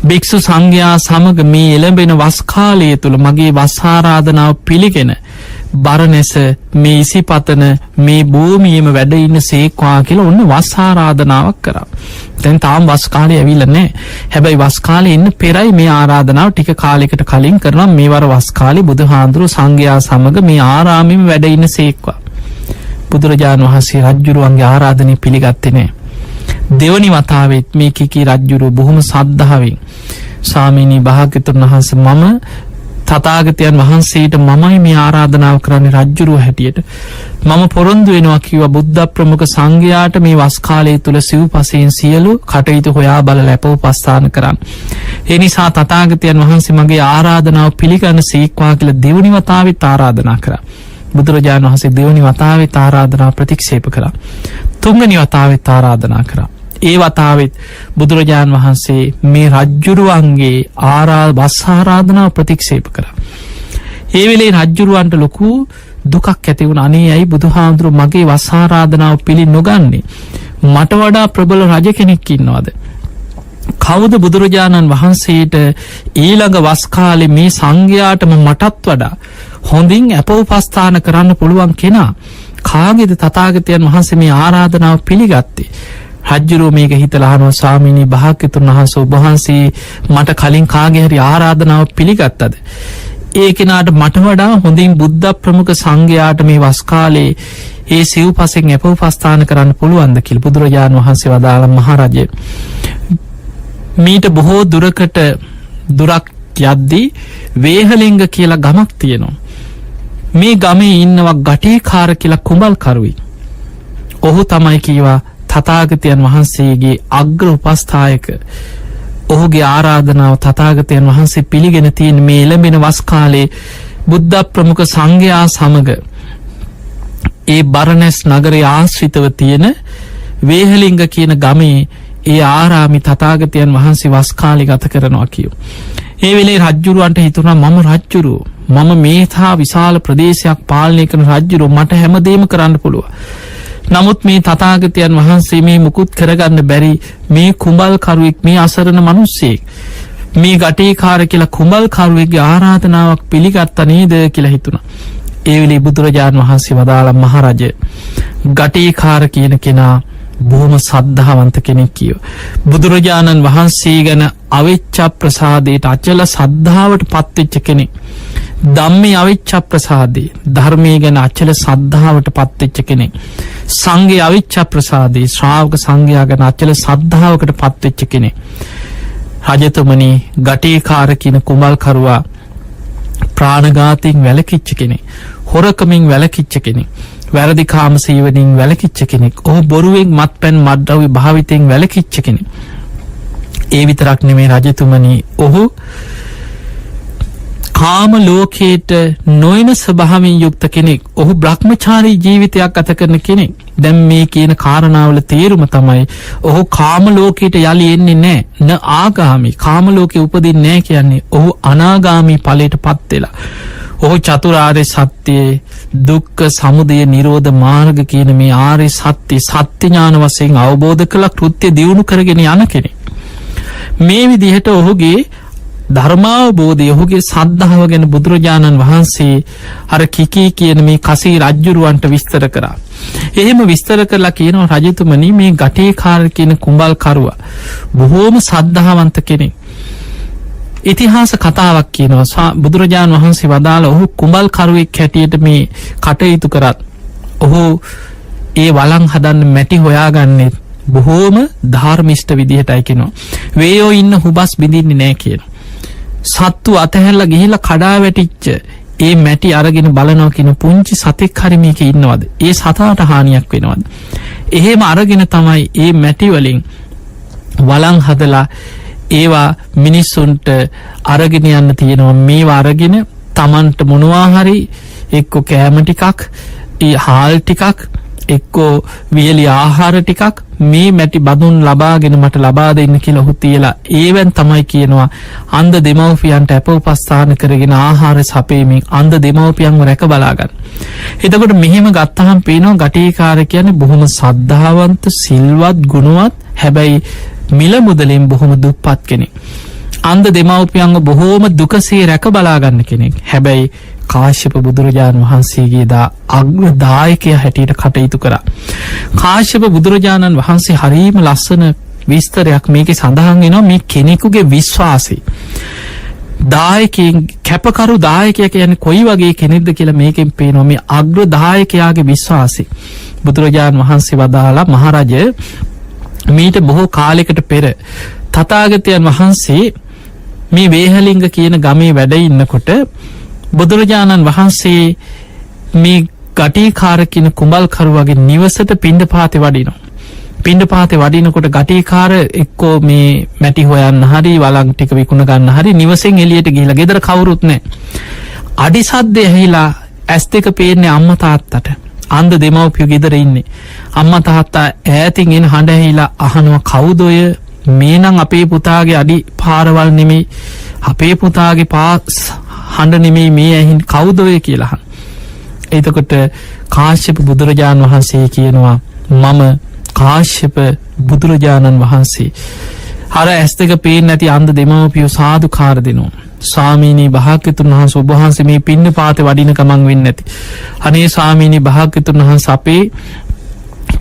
A: භික්ෂු සංඝයා සමග මේ එළඹෙන වස් කාලය තුල මගේ වස් ආරාධනාව පිළිගෙන බරණැස මේ ඉසිපතන මේ භූමියේම වැඩ ඉන්න සේක්වා කියලා ඔන්න වස් ආරාධනාවක් කරා. දැන් තාම වස් කාලේ ඇවිල්ලා නැහැ. හැබැයි වස් කාලේ එන්න පෙරයි මේ ආරාධනාව ටික කාලයකට කලින් කරනවා. මේ වර වස් කාලේ බුදුහාඳුරු සංඝයා සමග මේ ආරාමෙම වැඩ ඉන්න සේක්වා. බුදුරජාණන් වහන්සේ රජ්ජුරුවන්ගේ ආරාධනය පිළිගත්තේ නැහැ. දෙවනි වතාවෙත් මේ කිකි රජ්ජුරුව බොහොම සද්ධාවෙන්, ස්වාමීනි භාග්‍යතුන් වහන්සේ, මම තථාගතයන් වහන්සේට මමයි මේ ආරාධනාව කරන්නේ රජ්ජුරුව හැටියට. මම පොරොන්දු වෙනවා කිව්වා බුද්ධ ප්‍රමුඛ සංඝයාට මේ වස් කාලය තුල සිව්පසයෙන් සියලු කටයුතු හොයා බලලා අප උපස්ථාන කරන්න. ඒ නිසා තථාගතයන් වහන්සේ මගේ ආරාධනාව පිළිගන්න සීක්වා කියලා දෙවනි වතාවෙත් ආරාධනා කරා. බුදුරජාණන් වහන්සේ දෙවනි වතාවෙත් ආරාධනාව ප්‍රතික්ෂේප කළා. තුන්වෙනි වතාවෙත් ආරාධනා කරා. ඒ වතාවෙත් බුදුරජාණන් වහන්සේ මේ රජ්ජුරුවන්ගේ වස් ආරාධනාව ප්‍රතික්ෂේප කරා. ඒ වෙලේ රජ්ජුරුවන්ට ලොකු දුකක් ඇති වුණා. අනේ ඇයි බුදුහාමුදුරුවෝ මගේ වස් ආරාධනාව පිළි නොගන්නේ? මට වඩා ප්‍රබල රජ කෙනෙක් ඉන්නවද? කවුද බුදුරජාණන් වහන්සේට ඊළඟ වස් කාලේ මේ සංඝයාටම මටත් වඩා හොඳින් අප උපස්ථාන කරන්න පුළුවන් කෙනා? කාගේද තථාගතයන් වහන්සේ මේ ආරාධනාව පිළිගත්තේ? රජ්ජුරුව මේක හිතලා අහනවා, ස්වාමීනි භාග්‍යතුන් වහන්සේ, ඔබ වහන්සේ මට කලින් කාගේ හරි ආරාධනාව පිළිගත්තද? ඒ කෙනාට මට වඩා හොඳින් බුද්ධ ප්‍රමුඛ සංඝයාට මේ වස් කාලේ ඒ සිව්පසෙන් අප උපස්ථාන කරන්න පුළුවන්ද කියලා බුදුරජාණන් වහන්සේ වදාළ මහරජ, මීට බොහෝ දුරකට දුරක් යද්දී වේහලිංග කියලා ගමක් තියෙනවා. මේ ගමේ ඉන්නවා ගටේකාර කියලා කුඹල් කරුවෙක්. ඔහු තමයි කීවා තථාගතයන් වහන්සේගේ අග්‍ර උපස්ථායක. ඔහුගේ ආරාධනාව තථාගතයන් වහන්සේ පිළිගෙන තියෙන මේ එළඹෙන වස් කාලේ බුද්ධ ප්‍රමුඛ සංඝයා සමග ඒ බරණැස් නගරයේ ආශ්‍රිතව තියෙන වේහලිංග කියන ගමේ ඒ ආරාමි තථාගතයන් වහන්සේ වස් කාලේ ගත කරනවා කියෝ. ඒ වෙලේ රජ්ජුරුවන්ට හිතුණා, මම රජ්ජුරුව, මම මේ තා විශාල ප්‍රදේශයක් පාලනය කරන රජ්ජුරුව, මට හැමදේම කරන්න පුළුවන්. නමුත් මේ තථාගතයන් වහන්සේ මේ මුකුත් කරගන්න බැරි මේ කුඹල් කරුවෙක්, මේ අසරණ මිනිස්සෙක්, මේ ගටේකාර කියලා කුඹල් කරුවෙක්ගේ ආරාධනාවක් පිළිගත්තා නේද කියලා හිතුණා. ඒ වෙලේ බුදුරජාණන් වහන්සේ වදාළ මහරජ, ගටේකාර කියන කෙනා බොහොම සද්ධාවන්ත කෙනෙක් කියෝ. බුදුරජාණන් වහන්සේ ගැන අවෙච්ඡ ප්‍රසාදයට අචල සද්ධාවට පත්වෙච්ච කෙනෙක්. ධම්මේ අවෙච්ඡ ප්‍රසාදේ, ධර්මයේ ගැන අචල සද්ධාවට පත්වෙච්ච කෙනෙක්. සංඝේ අවෙච්ඡ ප්‍රසාදේ, ශ්‍රාවක සංඝයා ගැන අචල සද්ධාවකට පත්වෙච්ච කෙනෙක්. රජතුමනි, ගටේකාර කියන කුඹල් කරුවා ප්‍රාණඝාතයෙන් වැළකීච්ච කෙනෙක්, හොරකමින් වැළකීච්ච කෙනෙක්, වැරදි කාම සේවනයෙන් වැළකීච්ච කෙනෙක්, ඔහු බොරුවෙන් මත්පැන් මත්ද්‍රව්‍ය භාවිතයෙන් වැළකීච්ච කෙනෙක්. ඒ විතරක් නෙමෙයි රජතුමනි, ඔහු කාම ලෝකයට නොයන ස්වභාවයෙන් යුක්ත කෙනෙක්. ඔහු බ්‍රහ්මචාරී ජීවිතයක් ගත කරන කෙනෙක්. දැන් මේ කියන කාරණාවල තේරුම තමයි ඔහු කාම ලෝකයට යලි එන්නේ නැහැ. න ආගාමි, කාම ලෝකේ උපදින්නේ නැහැ කියන්නේ ඔහු අනාගාමි ඵලයට පත් වෙලා. ඔහු චතුරාර්ය සත්‍යයේ දුක්ඛ සමුදය නිරෝධ මාර්ග කියන මේ ආර්ය සත්‍ය සත්‍ය ඥාන වශයෙන් අවබෝධ කළ කෘත්‍ය දියුණු කරගෙන යන කෙනෙක්. මේ විදිහට ඔහුගේ ධර්මාවබෝධය, ඔහුගේ සද්ධාව ගැන බුදුරජාණන් වහන්සේ අර කිකී කියන මේ කසී රජ්ජුරුවන්ට විස්තර කරා. එහෙම විස්තර කරලා කියනවා, රජතුමනි, මේ ගටේකාර කියන කුඹල් කරුවා බොහෝම සද්ධාවන්ත කෙනෙක්. ඉතිහාස කතාවක් කියනවා, බුදුරජාණන් වහන්සේ වදාළ ඔහු කුඹල් කරුවෙක් හැටියට මේ කටයුතු කරත් ඔහු ඒ වළං හදන්න මැටි හොයාගන්නේ බොහෝම ධාර්මිෂ්ඨ විදිහටයි කියනවා. වේයෝ ඉන්න හුබස් බිඳින්නේ නෑ කියනවා. සත්තු අතහැරලා ගිහිල්ලා කඩා වැටිච්ච ඒ මැටි අරගෙන බලනවා කියන පුංචි සතෙක් හරි මේකේ ඉන්නවද? ඒ සතාට හානියක් වෙනවද? එහෙම අරගෙන තමයි ඒ මැටි වලින් වළං හදලා ඒවා මිනිස්සුන්ට අරගෙන යන්න තියෙනවා. මේවා අරගෙන Tamanට මොනවා හරි එක්ක කෑම ටිකක්, ඒ හාල් ටිකක්, එක්කෝ වියලි ආහාර ටිකක් මේ මැටි බඳුන් ලබාගෙන මට ලබා දෙන්න කියලා ඔහු තියලා ඒවෙන් තමයි කියනවා අන්ධ දෙමව්පියන්ට අප උපස්ථාන කරගෙන ආහාර සපයමින් අන්ධ දෙමව්පියන්ව රැක බලා ගන්න. එතකොට මෙහෙම ගත්තහම පේනවා ගටීකාර කියන්නේ බොහොම සද්ධාවන්ත, සිල්වත්, ගුණවත්, හැබැයි මිල මුදලින් බොහොම දුප්පත් කෙනෙක්. අන්ධ දෙමව්පියන්ව බොහෝම දුකසේ රැක බලා ගන්න කෙනෙක්. හැබැයි කාශ්‍යප බුදුරජාණන් වහන්සේගේ දා අග්‍ර දායකයා හැටියට කටයුතු කරා. කාශ්‍යප බුදුරජාණන් වහන්සේ හරීම ලස්සන විස්තරයක් මේකේ සඳහන් වෙනවා මේ කෙනෙකුගේ විශ්වාසය. දායකයන් කැපකරු දායකයා කියන්නේ කොයි වගේ කෙනෙක්ද කියලා මේකෙන් පේනවා මේ අග්‍ර දායකයාගේ විශ්වාසය. බුදුරජාණන් වහන්සේ වදාලා මහරජ මීට බොහෝ කාලයකට පෙර තථාගතයන් වහන්සේ මේ වේහලිංග කියන ගමේ වැඩ ඉන්නකොට බුදුරජාණන් වහන්සේ මේ ගටීකාර කියන කුඹල්කරුවගේ නිවසට පිණ්ඩපාතේ වඩිනවා. පිණ්ඩපාතේ වඩිනකොට ගටීකාර එක්කෝ මේ මැටි හොයන්න හරි වළං ටික විකුණ ගන්න හරි නිවසෙන් එළියට ගිහිලා ගෙදර කවුරුත් නැහැ. අඩි සද්දය ඇහිලා ඇස් දෙක පේන්නේ අම්මා තාත්තට. අන්ධ දෙමව්පියෝ ගෙදර ඉන්නේ. අම්මා තාත්තා ඈතින් එන හඬ ඇහිලා අහනවා කවුද ඔය? මේ නම් අපේ පුතාගේ අඩි පාරවල් නෙමෙයි. අපේ පුතාගේ හඬ නෙමෙයි මේ ඇහින් කවුද ඔය කියලා අහන. එතකොට කාශ්‍යප බුදුරජාණන් වහන්සේ කියනවා මම කාශ්‍යප බුදුරජාණන් වහන්සේ. අර ඇස් දෙක පේන්නේ නැති අන්ධ දෙමව්පියෝ සාදුකාර දෙනවා. ස්වාමීනි භාග්‍යතුන් වහන්සේ ඔබ වහන්සේ මේ පින්නපාතේ වඩින ගමන් වෙන්නේ නැති. අනේ ස්වාමීනි භාග්‍යතුන් වහන්සේ අපේ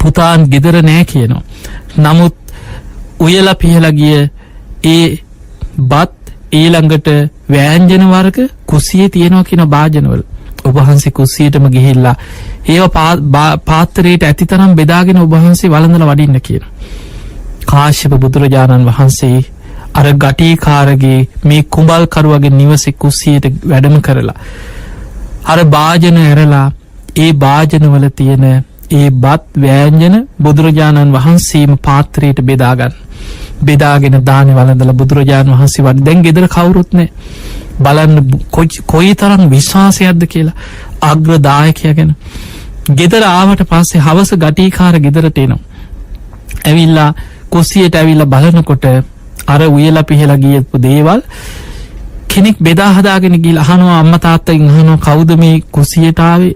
A: පුතාන් ගෙදර නෑ කියනවා. නමුත් උයලා පිහලා ගිය ඒ බත් ඊළඟට වෑංජන වර්ග කුස්සියේ තියෙනවා කියන භාජනවල. ඔබ වහන්සේ කුස්සියටම ගිහිල්ලා ඒව පාත්‍රයට ඇතිතරම් බෙදාගෙන ඔබ වහන්සේ වළඳලා වඩින්න කියනවා. කාශ්‍යප බුදුරජාණන් වහන්සේ අර ගටීකාරගේ මේ කුඹල්කරුවගේ නිවසේ කුස්සියට වැඩම කරලා අර භාජන ඇරලා ඒ භාජනවල තියෙන ඒ බත් වෑංජන බුදුරජාණන් වහන්සේම පාත්‍රයට බෙදා ගන්න. බෙදාගෙන දානි වළඳලා බුදුරජාණන් වහන්සේ වඩ දැන් ගෙදර කවුරුත් නෑ. බලන්න කොයි තරම් විශ්වාසයක්ද කියලා අග්‍ර දායකයා ගැන. ගෙදර ආවට පස්සේ හවස ගටීකාර ගෙදරට එනවා. ඇවිල්ලා කුස්සියට ඇවිල්ලා බලනකොට අර උයලා පිහලා ගියපු දේවල් කෙනෙක් බෙදා හදාගෙන ගිහලා අහනවා අම්මා තාත්තගෙන් අහනවා කවුද මේ කුස්සියට ආවේ,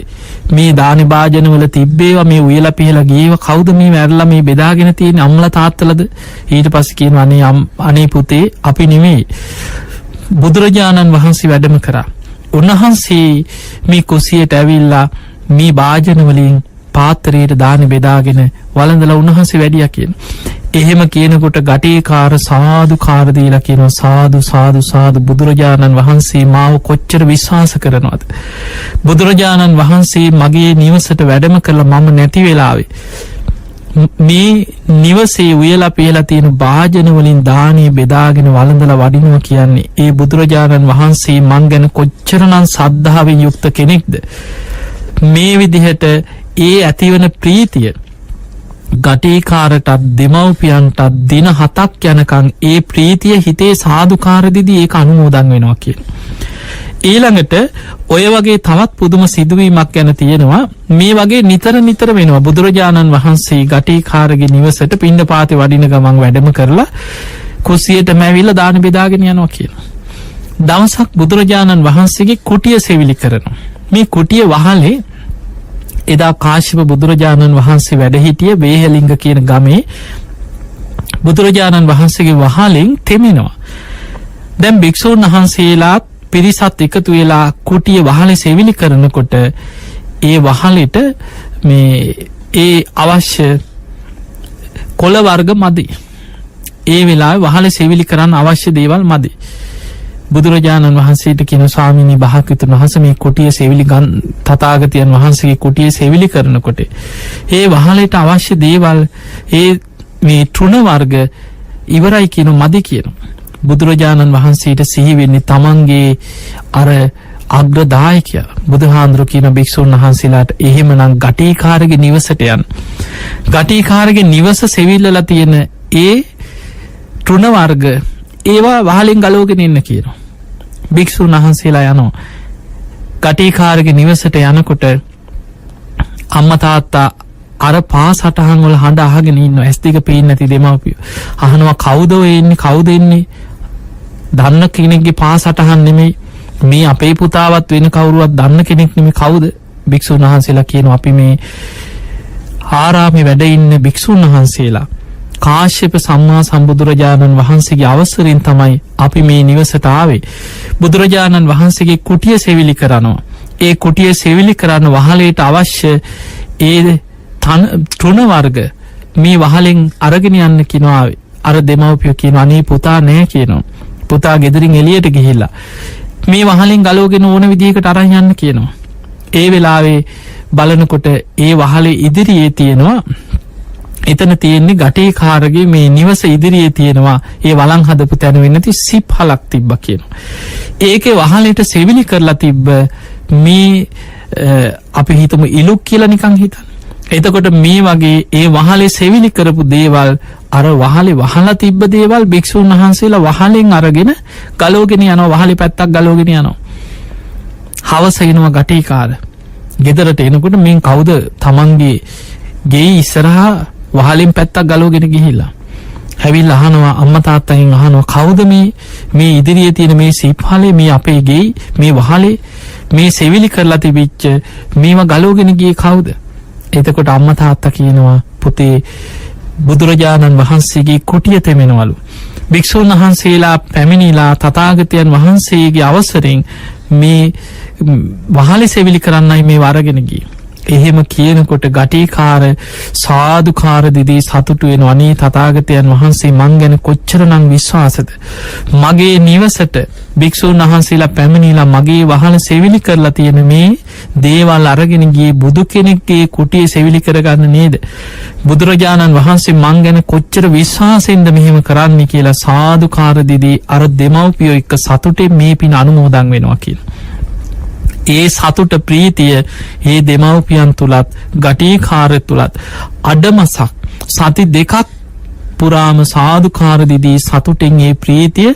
A: මේ දානි භාජනවල තිබ්බේවා, මේ උයලා පිහලා ගියේවා කවුද මේ මැරලා මේ බෙදාගෙන තියෙන්නේ අම්මලා තාත්තලාද? ඊට පස්සේ කියනවා අනේ අනේ පුතේ අපි නෙමෙයි, බුදුරජාණන් වහන්සේ වැඩම කරා. උන්වහන්සේ මේ කුස්සියට ඇවිල්ලා මේ භාජන වලින් පාත්‍රයට දානි බෙදාගෙන වළඳලා උන්වහන්සේ වැඩියා කියන. එහෙම කියනකොට ගටේකාර සාදුකාර දීලා කියනවා සාදු සාදු සාදු බුදුරජාණන් වහන්සේ මාව කොච්චර විශ්වාස කරනවද? බුදුරජාණන් වහන්සේ මගේ නිවසට වැඩම කළා මම නැති වෙලාවේ මේ නිවසේ උයලා පියලා තියෙන භාජන වලින් දානි බෙදාගෙන වළඳලා වඩිනවා කියන්නේ ඒ බුදුරජාණන් වහන්සේ මං ගැන කොච්චරනම් සද්ධාවෙන් යුක්ත කෙනෙක්ද? මේ විදිහට ඒ ඇතිවන ප්‍රීතිය ගටීකාරටත් දෙමව්පියන්ටත් දින 7ක් යනකම් ඒ ප්‍රීතිය හිතේ සාදුකාර දිදී ඒක අනුමෝදන් වෙනවා කියන. ඊළඟට ඔය වගේ තවත් පුදුම සිදුවීමක් ගැන තියෙනවා. මේ වගේ නිතර නිතර වෙනවා. බුදුරජාණන් වහන්සේ ගටීකාරගේ නිවසට පිණ්ඩපාතේ වඩින ගමන් වැඩම කරලා කුස්සියටම ඇවිල්ලා දාන බෙදාගෙන යනවා කියනවා. දවසක් බුදුරජාණන් වහන්සේගේ කුටිය සෙවිලි කරනවා. මේ කුටිය වහලේ එදා කාශ්‍යප බුදුරජාණන් වහන්සේ වැඩ හිටිය වේහලිංග කියන ගමේ බුදුරජාණන් වහන්සේගේ වහලෙන් තෙමෙනවා. දැන් භික්ෂූන් වහන්සේලාත් පිරිසත් එකතු වෙලා කුටිය වහලේ සෙවිලි කරනකොට ඒ වහලෙට මේ ඒ අවශ්‍ය කොළ වර්ග මදි. ඒ වෙලාවේ වහලේ සෙවිලි කරන්න අවශ්‍ය දේවල් මදි. බුදුරජාණන් වහන්සේට කියන ස්වාමීනි භාග්‍යවතුන් වහන්සේ මේ කුටිය සෙවිලි තථාගතයන් වහන්සේගේ කුටිය සෙවිලි කරනකොට ඒ වහලට අවශ්‍ය දේවල් ඒ මේ තෘණ වර්ග ඉවරයි කියන මදි කියන. බුදුරජාණන් වහන්සේට සිහි වෙන්නේ තමන්ගේ අර අග්‍රදායකයා බුදුහාඳුර කියන භික්ෂුන් වහන්සේලාට එහෙමනම් ගටීකාරගේ නිවසට යන්න. ගටීකාරගේ නිවස සෙවිල්ලලා තියෙන ඒ තෘණ වර්ග ඒවා වහලෙන් ගලවගෙන එන්න කියනවා. භික්ෂුන් වහන්සේලා යනවා. ගටීකාරගේ නිවසට යනකොට අම්මා තාත්තා අර පා සටහන් වල හඬ අහගෙන ඉන්නවා. ඇස් දෙක පේන්නේ නැති දෙමව්පියෝ. අහනවා කවුද ඔය එන්නේ, කවුද එන්නේ? දන්න කෙනෙක්ගේ පා සටහන් නෙමෙයි. මේ අපේ පුතාවත් වෙන කවුරුවත් දන්න කෙනෙක් නෙමෙයි, කවුද? භික්ෂුන් වහන්සේලා කියනවා අපි මේ ආරාමේ වැඩ ඉන්න භික්ෂුන් වහන්සේලා. කාශ්‍යප සම්මා සම්බුදුරජාණන් වහන්සේගේ අවසරෙන් තමයි අපි මේ නිවසට ආවේ. බුදුරජාණන් වහන්සේගේ කුටිය සෙවිලි කරනවා. ඒ කුටිය සෙවිලි කරන්න වහලයට අවශ්‍ය ඒ තෘණ වර්ග මේ වහලෙන් අරගෙන යන්න කියනවා. අර දෙමව්පියෝ කියනවා අනේ පුතා නෑ කියනවා. පුතා ගෙදරින් එළියට ගිහිල්ලා මේ වහලෙන් ගලවගෙන ඕන විදිහකට අරන් යන්න කියනවා. ඒ වෙලාවේ බලනකොට ඒ වහලේ ඉදිරියේ තියෙනවා, එතන තියෙන්නේ ගටේකාරගේ මේ නිවස ඉදිරියේ තියෙනවා ඒ වළං හදපු තැන වෙන්න නැති සිප් හලක් තිබ්බා කියනවා. ඒකේ වහලෙට සෙවිලි කරලා තිබ්බ මේ අපි හිතමු ඉලුක් කියලා නිකන් හිතන්න. එතකොට මේ වගේ ඒ වහලේ සෙවිලි කරපු දේවල් අර වහලේ වහලා තිබ්බ දේවල් භික්ෂුන් වහන්සේලා වහලෙන් අරගෙන ගලවගෙන යනවා, වහලේ පැත්තක් ගලවගෙන යනවා. හවස එනවා ගටේකාර. ගෙදරට එනකොට මින් කවුද තමන්ගේ ගේ ඉස්සරහා වහලෙන් පැත්තක් ගලවගෙන ගිහිල්ලා. ඇවිල්ලා අහනවා අම්මා තාත්තගෙන් අහනවා කවුද මේ මේ ඉදිරියේ තියෙන මේ සිප්හලේ මේ අපේ ගේ මේ වහලේ මේ සෙවිලි කරලා තිබිච්ච මේවා ගලවගෙන ගියේ කවුද? එතකොට අම්මා තාත්තා කියනවා පුතේ බුදුරජාණන් වහන්සේගේ කුටිය තෙමෙනවලු. භික්ෂුන් වහන්සේලා පැමිණිලා තථාගතයන් වහන්සේගේ අවසරෙන් මේ වහලේ සෙවිලි කරන්නයි මේ වරගෙන ගියේ. එහෙම කියනකොට ගටීකාර සාදුකාර දිදී සතුටු වෙනවා. අනේ තථාගතයන් වහන්සේ මං ගැන කොච්චරනම් විශ්වාසද? මගේ නිවසට භික්ෂුන් වහන්සේලා පැමිණිලා මගේ වහල සෙවිලි කරලා තියෙන මේ දේවල් අරගෙන ගියේ බුදු කෙනෙක්ගේ කුටියේ සෙවිලි කරගන්න නේද? බුදුරජාණන් වහන්සේ මං ගැන කොච්චර විශ්වාසයෙන්ද මෙහෙම කරන්නේ කියලා සාදුකාර දිදී අර දෙමව්පියෝ එක්ක සතුටෙන් මේ පින අනුමෝදන් වෙනවා කියලා. ඒ සතුට ප්‍රීතිය ඒ දෙමව්පියන් තුලත් ගටීකාර තුලත් අඩමසක් සති දෙකක් පුරාම සාදුකාර දිදී සතුටෙන් ඒ ප්‍රීතිය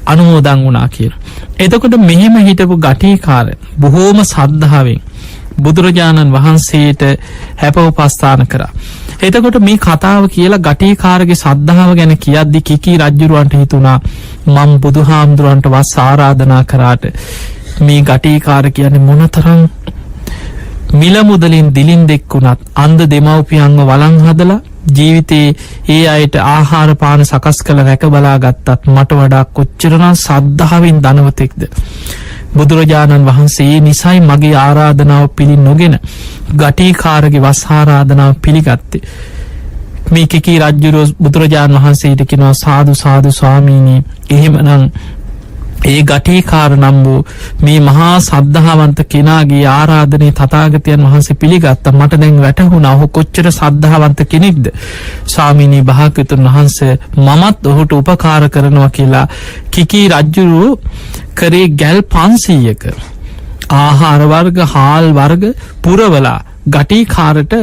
A: අනුමෝදන් වුණා කියලා. එතකොට මෙහෙම හිටපු ගටීකාර බොහෝම සද්ධාවෙන් බුදුරජාණන් වහන්සේට හැප උපස්ථාන කරා. එතකොට මේ කතාව කියලා ගටීකාරගේ සද්ධාව ගැන කියද්දි කිකී රජුරවන්ට හිතුණා මම් බුදුහාමුදුරන්ට වස් ආරාධනා කරාට මේ ගටීකාර කියන්නේ මොනතරම් මිල මුදලින් දිලින්දෙක් වුණත් අන්ධ දෙමව්පියන්ව වළං හදලා ජීවිතේ ඒ අයට ආහාර පාන සකස් කළ රැක බලා ගත්තත් මට වඩා කොච්චරනම් සද්ධාවෙන් ධනවතෙක්ද? බුදුරජාණන් වහන්සේ ඒ නිසයි මගේ ආරාධනාව පිළි නොගෙන ගටීකාරගේ වස් ආරාධනාව පිළිගත්තේ. මේ කිකී රජුරෝ බුදුරජාණන් වහන්සේට කියනවා සාදු සාදු ස්වාමීනි, එහෙමනම් ඒ ගටීකාර නම් වූ මේ මහා සද්ධාවන්ත කෙනාගේ ආරාධනය තථාගතයන් වහන්සේ පිළිගත්තා. මට දැන් වැටහුණා ඔහු කොච්චර සද්ධාවන්ත කෙනෙක්ද. ස්වාමීනි භාග්‍යවතුන් වහන්සේ මමත් ඔහුට උපකාර කරනවා කියලා කිකී රජුරු කරේ ගැල් 500ක ආහාර වර්ග හාල් වර්ග පුරවලා ගටීකාරට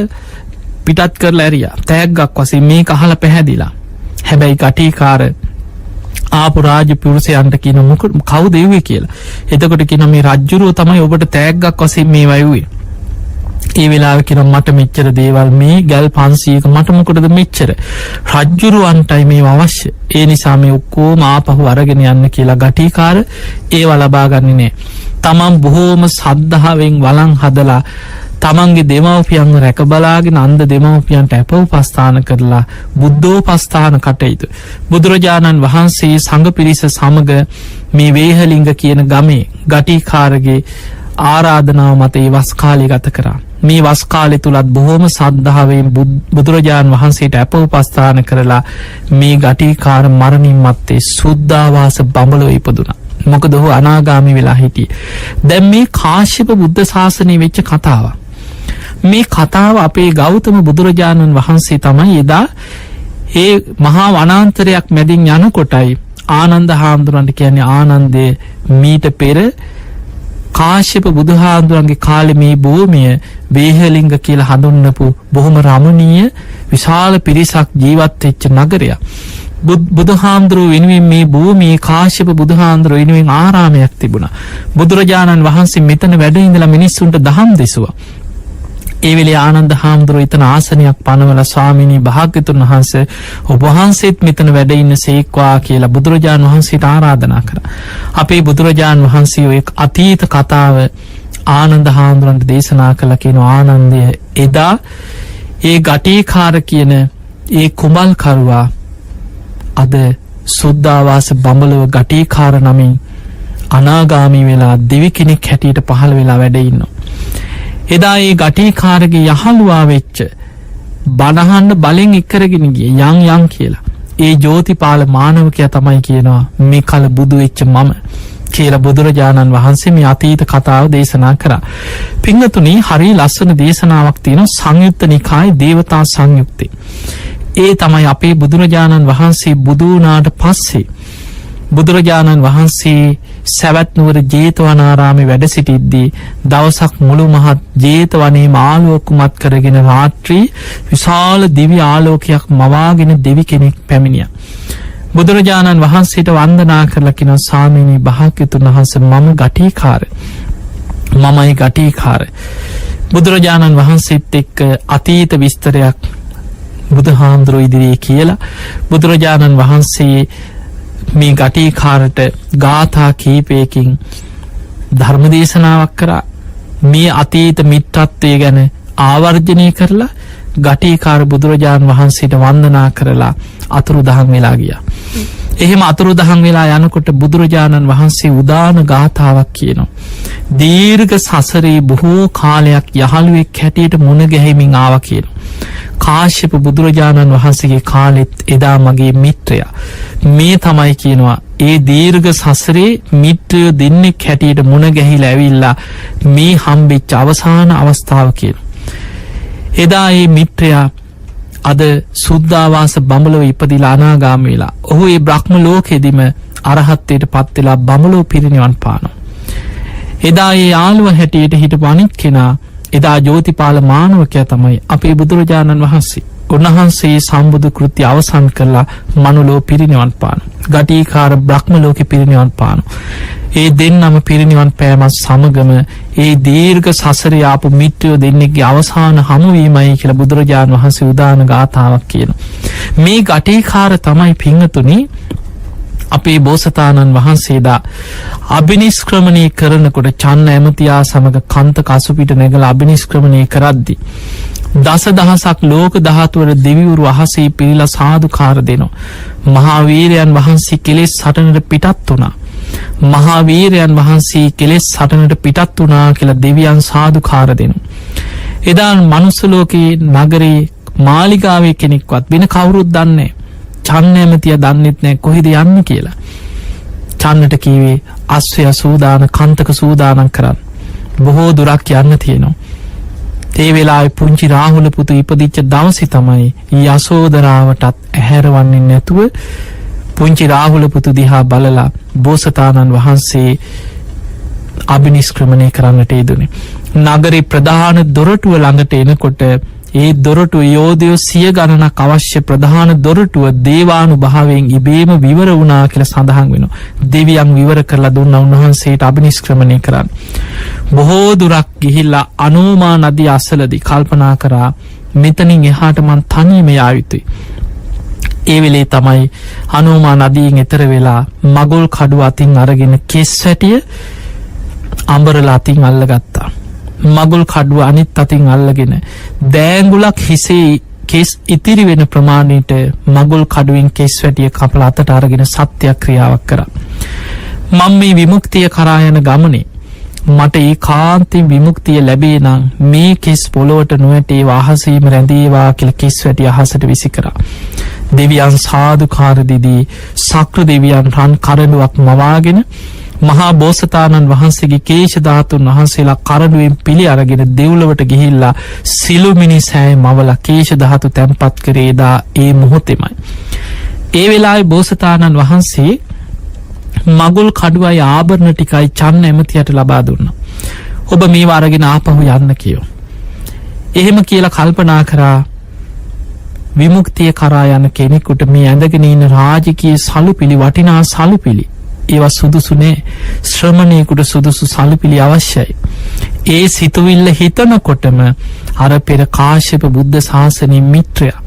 A: පිටත් කරලා ඇරියා. තෑග්ගක් වශයෙන් මේක අහලා පැහැදිලා. හැබැයි ගටීකාර ආපු රාජ පුරුෂයන්ට කියන මොක කවුද එව්වේ කියලා. එතකොට කියන මේ රජ්ජුරුව තමයි ඔබට තෑග්ගක් වශයෙන් මේවා එව්වේ. ඒ වෙලාවේ කියනවා මට මෙච්චර දේවල් මේ ගැල් 500ක මට මොකටද මෙච්චර? රජ්ජුරුවන්ටයි මේවා අවශ්‍ය. ඒ නිසා මේ ඔක්කොම ආපහු අරගෙන යන්න කියලා ගටීකාර ඒවා ලබා ගන්නේ නෑ. තමන් බොහෝම සද්ධාවෙන් වළං හදලා තමන්ගේ දෙමව්පියන්ව රැක බලාගෙන අන්ධ දෙමව්පියන්ට අප උපස්ථාන කරලා බුද්ධෝපස්ථාන කටයුතු බුදුරජාණන් වහන්සේ සංඝ පිරිස සමග මේ වේහලිංග කියන ගමේ ගටීකාරගේ ආරාධනාව මත ඒ වස් කාලය ගත කරා. මේ වස් කාලය තුලත් බොහෝම සද්ධාවෙන් බුදුරජාණන් වහන්සේට අප උපස්ථාන කරලා මේ ගටීකාර මරණින් මත්තේ සුද්ධාවාස බඹලොව ඉපදුනා. මොකද ඔහු අනාගාමී වෙලා හිටියේ. දැන් මේ කාශ්‍යප බුද්ධ ශාසනය වෙච්ච කතාවක්. මේ කතාව අපේ ගෞතම බුදුරජාණන් වහන්සේ තමයි එදා ඒ මහා වනාන්තරයක් මැදින් යනකොටයි ආනන්ද හාමුදුරන්ට කියන්නේ ආනන්දේ මීට පෙර කාශ්‍යප බුදුහාමුදුරන්ගේ කාලේ මේ භූමිය වේහලිංග කියලා හඳුන්වපු බොහොම රමණීය විශාල පිරිසක් ජීවත් වෙච්ච නගරයක්. බුදුහාමුදුරුව වෙනුවෙන් මේ භූමියේ කාශ්‍යප බුදුහාමුදුරුව වෙනුවෙන් ආරාමයක් තිබුණා. බුදුරජාණන් වහන්සේ මෙතන වැඩ ඉඳලා මිනිස්සුන්ට දහම් දෙසුවා. ඒ වෙලේ ආනන්ද හාමුදුරුවෝ එතන ආසනයක් පනවලා ස්වාමීනි භාග්‍යතුන් වහන්සේ ඔබ වහන්සේත් මෙතන වැඩ ඉන්න සේක්වා කියලා බුදුරජාන් වහන්සේට ආරාධනා කරා. අපේ බුදුරජාන් වහන්සේ ඔය අතීත කතාව ආනන්ද හාමුදුරන්ට දේශනා කළා. කියන ආනන්දය එදා ඒ ගටීකාර කියන ඒ කුඹල් කරුවා අද සුද්ධාවාස බඹලව ගටීකාර නමින් අනාගාමී වෙලා දෙවි කෙනෙක් හැටියට පහළ වෙලා වැඩ ඉන්නවා. එදා ඒ ගටීකාරගේ යහළුවා වෙච්ච බණහන්න බලෙන් එක්කරගෙන ගියේ යන් යන් කියලා. ඒ ජෝතිපාල මානවකයා තමයි කියනවා මේ කල බුදු වෙච්ච මම කියලා බුදුරජාණන් වහන්සේ මේ අතීත කතාව දේශනා කරා. පින්වතුනි, හරි ලස්සන දේශනාවක් තියෙනවා සංයුත්ත නිකායේ දේවතා සංයුත්තේ. ඒ තමයි අපේ බුදුරජාණන් වහන්සේ බුදු වුණාට පස්සේ බුදුරජාණන් වහන්සේ සැවැත් නුවර ජේතවනාරාමේ වැඩ සිටිද්දී දවසක් මුළු මහත් ජේතවනයේම ආලෝකමත් කරගෙන රාත්‍රී විශාල දිව්‍ය ආලෝකයක් මවාගෙන දෙවි කෙනෙක් පැමිණියා. බුදුරජාණන් වහන්සේට වන්දනා කරලා කියනවා, ස්වාමීනි භාග්‍යතුන් වහන්සේ මම ගටීකාර. මමයි ගටීකාර. බුදුරජාණන් වහන්සේත් එක්ක අතීත විස්තරයක් බුදුහාමුදුරුවෝ ඉදිරියේ කියලා බුදුරජාණන් වහන්සේ මේ ගටීකාරට ගාථා කීපයකින් ධර්ම දේශනාවක් කරා. මේ අතීත මිත්‍රත්වය ගැන ආවර්ජනය කරලා ගටීකාර බුදුරජාණන් වහන්සේට වන්දනා කරලා අතුරුදහන් වෙලා ගියා. එහෙම අතුරුදහන් වෙලා යනකොට බුදුරජාණන් වහන්සේ උදාන ගාථාවක් කියනවා. දීර්ඝ සසරේ බොහෝ කාලයක් යහළුවෙක් හැටියට මුණ ගැහිමින් ආවා කියනවා. කාශ්‍යප බුදුරජාණන් වහන්සේගේ කාලෙත් එදා මගේ මිත්‍රයා මේ තමයි කියනවා. ඒ දීර්ඝ සසරේ මිත්‍රයෝ දෙන්නෙක් හැටියට මුණ ගැහිලා ඇවිල්ලා මේ හම්බෙච්ච අවසාන අවස්ථාව කියනවා. එදා ඒ මිත්‍රයා අද සුද්ධාවාස බඹලොව ඉපදිලා අනාගාමී වෙලා ඔහු ඒ බ්‍රහ්ම ලෝකෙදිම අරහත්ත්වයට පත් වෙලා බඹලොව පිරිනිවන් පානවා. එදා ඒ යාළුවා හැටියට හිටපු අනිත් කෙනා එදා ජෝතිපාල මානවකයා තමයි අපේ බුදුරජාණන් වහන්සේ. උන්වහන්සේ සම්බුදු කෘත්‍ය අවසන් කරලා මනුලෝ පිරිනිවන් පානවා. ගටීකාර බ්‍රහ්ම ලෝකෙ පිරිනිවන් පානවා. ඒ දෙන්නම පිරිනිවන් පෑමත් සමගම ඒ දීර්ඝ සසරේ ආපු මිත්‍රයෝ දෙන්නෙක්ගේ අවසාන හමුවීමයි කියලා බුදුරජාණන් වහන්සේ උදාන ගාථාවක් කියනවා. මේ ගටීකාර තමයි පින්වතුනි අපේ බෝසතාණන් වහන්සේදා අබිනිෂ්ක්‍රමණය කරනකොට චන්න ඇමතියා සමග කන්ත කසුපිට නැගලා අබිනිෂ්ක්‍රමණය කරද්දී දසදහසක් ලෝක ධාතුවල දෙවිවරු අහසේ පිරීලා සාදුකාර දෙනවා. මහා වීරයන් වහන්සේ කෙලෙස් සටනට පිටත් වුණා. මහා වීරයන් වහන්සේ කෙලෙස් සටනට පිටත් වුණා කියලා දෙවියන් සාදුකාර දෙනවා. එදා මනුස්ස ලෝකේ නගරේ මාලිගාවේ කෙනෙක්වත් වෙන කවුරුත් දන්නේ නැහැ. චන්න ඇමතියා දන්නෙත් නෑ කොහෙද යන්නේ කියලා. චන්නට කීවේ අශ්වය සූදාන කන්තක සූදානම් කරන්න. බොහෝ දුරක් යන්න තියෙනවා. ඒ වෙලාවේ පුංචි රාහුල පුතු ඉපදිච්ච දවසේ තමයි යසෝදරාවටත් ඇහැරවන්නේ නැතුව පුංචි රාහුල පුතු දිහා බලලා බෝසතාණන් වහන්සේ අබිනිෂ්ක්‍රමණය කරන්නට යෙදුනේ. නගරේ ප්‍රධාන දොරටුව ළඟට එනකොට ඒ දොරටුව යෝධයෝ සිය ගණනක් අවශ්‍ය ප්‍රධාන දොරටුව දේවානුභාවයෙන් ඉබේම විවර වුණා කියලා සඳහන් වෙනවා. දෙවියන් විවර කරලා දුන්නා උන්වහන්සේට අබිනිෂ්ක්‍රමණය කරන්න. බොහෝ දුරක් ගිහිල්ලා අනෝමා නදිය අසලදී කල්පනා කරා මෙතනින් එහාට මං තනියම යා යුතුයි. ඒ වෙලේ තමයි අනෝමා නදියෙන් එතර වෙලා මගුල් කඩුව අතින් අරගෙන කෙස් වැටිය අඹරලා අතින් අල්ලගත්තා. මගුල් කඩුව අනිත් අතින් අල්ලගෙන දෑංගුලක් හිසේ කෙස් ඉතිරි වෙන ප්‍රමාණයට මගුල් කඩුවෙන් කෙස් වැටිය කපලා අතට අරගෙන සත්‍යක්‍රියාවක් කරා. මම මේ විමුක්තිය කරා යන ගමනේ මට ඒකාන්තයෙන් විමුක්තිය ලැබේ නම් මේ කෙස් පොළොවට නොවැටේවා අහසේම රැඳේවා කියලා කෙස් වැටිය අහසට විසි කරා. දෙවියන් සාදුකාර දෙදී සක්‍ර දෙවියන් රන් කරඬුවක් මවාගෙන මහා බෝසතාණන් වහන්සේගේ කේශ ධාතුන් වහන්සේලා කරඬුවෙන් පිළි අරගෙන දෙව්ලොවට ගිහිල්ලා සිළුමිණි සෑය මවලා කේශ ධාතු තැන්පත් කරේ එදා ඒ මොහොතේමයි. ඒ වෙලාවේ බෝසතාණන් වහන්සේ මගුල් කඩුවයි ආභරණ ටිකයි චන්න ඇමතියට ලබා දුන්නා. ඔබ මේවා අරගෙන ආපහු යන්න කියෝ. එහෙම කියලා කල්පනා කරා විමුක්තිය කරා යන කෙනෙකුට මේ ඇඳගෙන ඉන්න රාජකීය සලුපිලි වටිනා සලුපිලි ඒවා සුදුසු නෑ. ශ්‍රමණයෙකුට සුදුසු සලුපිලි අවශ්‍යයි. ඒ සිතුවිල්ල හිතනකොටම අර පෙර කාශ්‍යප බුද්ධ ශාසනයේ මිත්‍රයා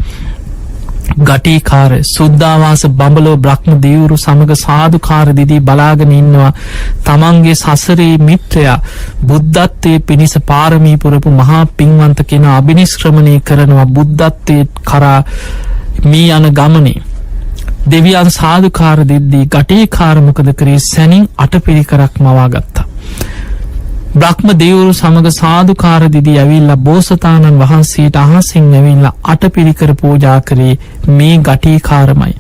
A: ගටීකාර සුද්ධාවාස බඹලෝ බ්‍රහ්ම දෙවිවරු සමග සාදුකාර දිදී බලාගෙන ඉන්නවා තමන්ගේ සසරේ මිත්‍රයා බුද්ධත්වයේ පිණිස පාරමී පුරපු මහා පින්වන්ත කෙනා අබිනිෂ්ක්‍රමණය කරනවා බුද්ධත්වයේ කරා මේ යන ගමනේ. දෙවියන් සාදුකාර දෙද්දී ගටීකාර මොකද කරේ? සැනින් අටපිරිකරක් මවා ගත්තා. බ්‍රහ්ම දෙවිවරු සමග සාදුකාර දිදී ඇවිල්ලා බෝසතාණන් වහන්සේට අහසින් ඇවිල්ලා අටපිරිකර පූජා කරේ මේ ගටීකාරමයි.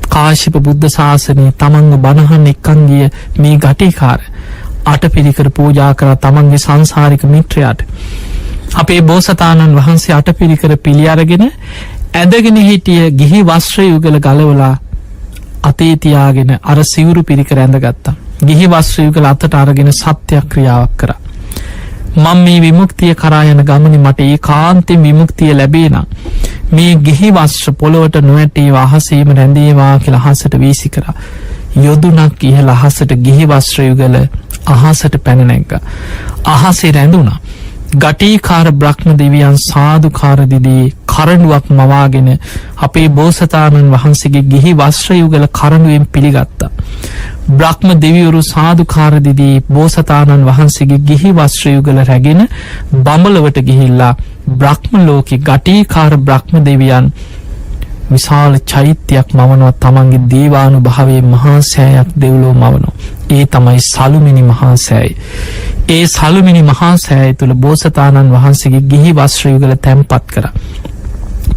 A: කාශ්‍යප බුද්ධ ශාසනය තමන්ව බණහන් එක්කන් ගිය මේ ගටීකාර අටපිරිකර පූජා කරා තමන්ගේ සංසාරික මිත්‍රයාට. අපේ බෝසතාණන් වහන්සේ අටපිරිකර පිළි අරගෙන ඇඳගෙන හිටිය ගිහි වස්ත්‍ර යුගල ගලවලා අතේ තියාගෙන අර සිවුරු පිරිකර ඇඳගත්තා. ගිහි වස්ත්‍ර යුගල අතට අරගෙන සත්‍යක්‍රියාවක් කරා. මම මේ විමුක්තිය කරා යන ගමනේ මට ඒකාන්තයෙන් විමුක්තිය ලැබේ නම් මේ ගිහි වස්ත්‍ර පොළොවට නොවැටේවා, අහසේම රැඳේවා කියලා අහසට වීසි කරා. යොදුනක් ඉහළ අහසට ගිහි වස්ත්‍ර යුගල අහසට පැන නැග්ගා. අහසේ රැඳුණා. ගටීකාර බ්‍රහ්ම දෙවියන් සාදුකාර දිදී කරඬුවක් මවාගෙන අපේ බෝසතාණන් වහන්සේගේ ගිහි වස්ත්‍ර යුගල කරඬුවෙන් පිළිගත්තා. බ්‍රහ්ම දෙවිවරු සාදුකාර දිදී බෝසතාණන් වහන්සේගේ ගිහි වස්ත්‍ර යුගල රැගෙන බඹලවට ගිහිල්ලා බ්‍රහ්ම ලෝකේ ගටීකාර බ්‍රහ්ම දෙවියන් විශාල චෛත්‍යයක් මවනවා. තමන්ගේ දේවානුභාවයේ මහා සෑයක් දෙව්ලොව මවනවා. ඒ තමයි සලුමිනි මහා සෑය. ඒ සලුමිනි මහා සෑය තුල බෝසතාණන් වහන්සේගේ ගිහි වස්ත්‍ර යුගල තැන්පත් කරා.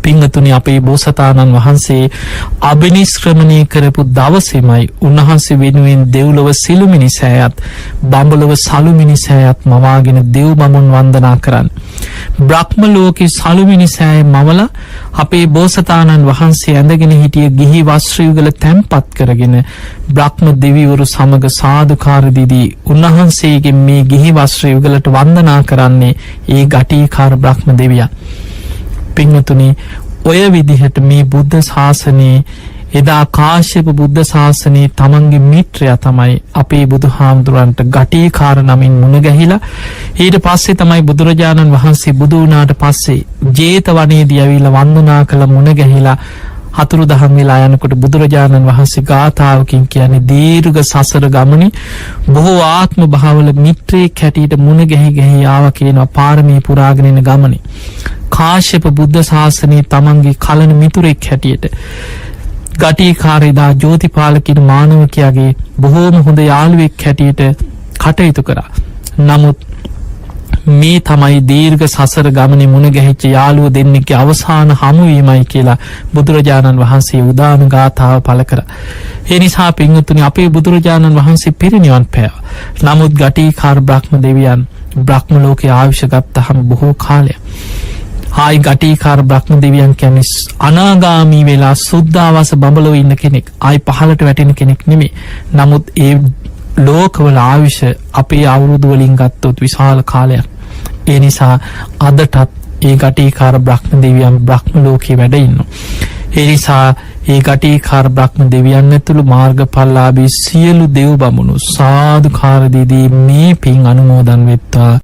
A: පින්වතුනි, අපේ බෝසතාණන් වහන්සේ අබිනිෂ්ක්‍රමණය කරපු දවසේමයි උන්වහන්සේ වෙනුවෙන් දෙව්ලොව සිළුමිණි සෑයත් බඹලොව සලුමිණි සෑයත් මවාගෙන දෙව් බමුණු වන්දනා කරන්න. බ්‍රහ්ම ලෝකේ සලුමිණි සෑය මවලා අපේ බෝසතාණන් වහන්සේ ඇඳගෙන හිටිය ගිහි වස්ත්‍ර යුගල තැන්පත් කරගෙන බ්‍රහ්ම දෙවිවරු සමග සාදුකාර දිදී උන්වහන්සේගෙන් මේ ගිහි වස්ත්‍ර යුගලට වන්දනා කරන්නේ ඒ ගටීකාර බ්‍රහ්ම දෙවියන්. පින්වතුනි, ඔය විදිහට මේ බුද්ධ ශාසනයේ එදා කාශ්‍යප බුද්ධ ශාසනයේ තමන්ගේ මිත්‍රයා තමයි අපේ බුදුහාමුදුරන්ට ගටීකාර නමින් මුණ ගැහිලා, ඊට පස්සේ තමයි බුදුරජාණන් වහන්සේ බුදු වුණාට පස්සේ ජේතවනයේදී ඇවිල්ලා වන්දනා කළ මුණ ගැහිලා අතුරුදහන් වෙලා යනකොට බුදුරජාණන් වහන්සේ ගාථාවකින් කියන්නේ දීර්ඝ සසර ගමනේ බොහෝ ආත්ම භාවවල මිත්‍රයෙක් හැටියට මුණ ගැහි ගැහි ආවා කියනවා පාරමී පුරාගෙන එන ගමනේ. කාශ්‍යප බුද්ධ ශාසනයේ තමන්ගේ කලන මිතුරෙක් හැටියට ගටීකාරේදා ජෝතිපාල කියන මානවකයාගේ බොහෝම හොඳ යාළුවෙක් හැටියට කටයුතු කරා. නමුත් මේ තමයි දීර්ඝ සසර ගමනේ මුණ ගැහිච්ච යාළුවෝ දෙන්නෙක්ගේ අවසාන හමුවීමයි කියලා බුදුරජාණන් වහන්සේ උදාන ගාථාව පළ කරා. ඒ නිසා පින්වතුනි, අපේ බුදුරජාණන් වහන්සේ පිරිනිවන් පෑවා. නමුත් ගටීකාර බ්‍රහ්ම දෙවියන් බ්‍රහ්ම ලෝකේ ආයුෂ ගත්තහම බොහෝ කාලයක්. ආයි ගටීකාර බ්‍රහ්ම දෙවියන් කියන්නේ අනාගාමී වෙලා සුද්ධාවාස බඹලොව ඉන්න කෙනෙක්. ආයි පහළට වැටෙන කෙනෙක් නෙමෙයි. නමුත් ඒ ලෝකවල ආයුෂ අපේ අවුරුදු වලින් ගත්තොත් විශාල කාලයක්. ඒ නිසා අදටත් ඒ ගටීකාර බ්‍රහ්ම දෙවියන් බ්‍රහ්ම ලෝකේ වැඩ ඉන්නවා. ඒ නිසා ඒ ගටීකාර බ්‍රහ්ම දෙවියන් ඇතුළු මාර්ගඵලලාභී සියලු දෙව් බමුණු සාදුකාර දීදී මේ පින් අනුමෝදන් වෙත්වා.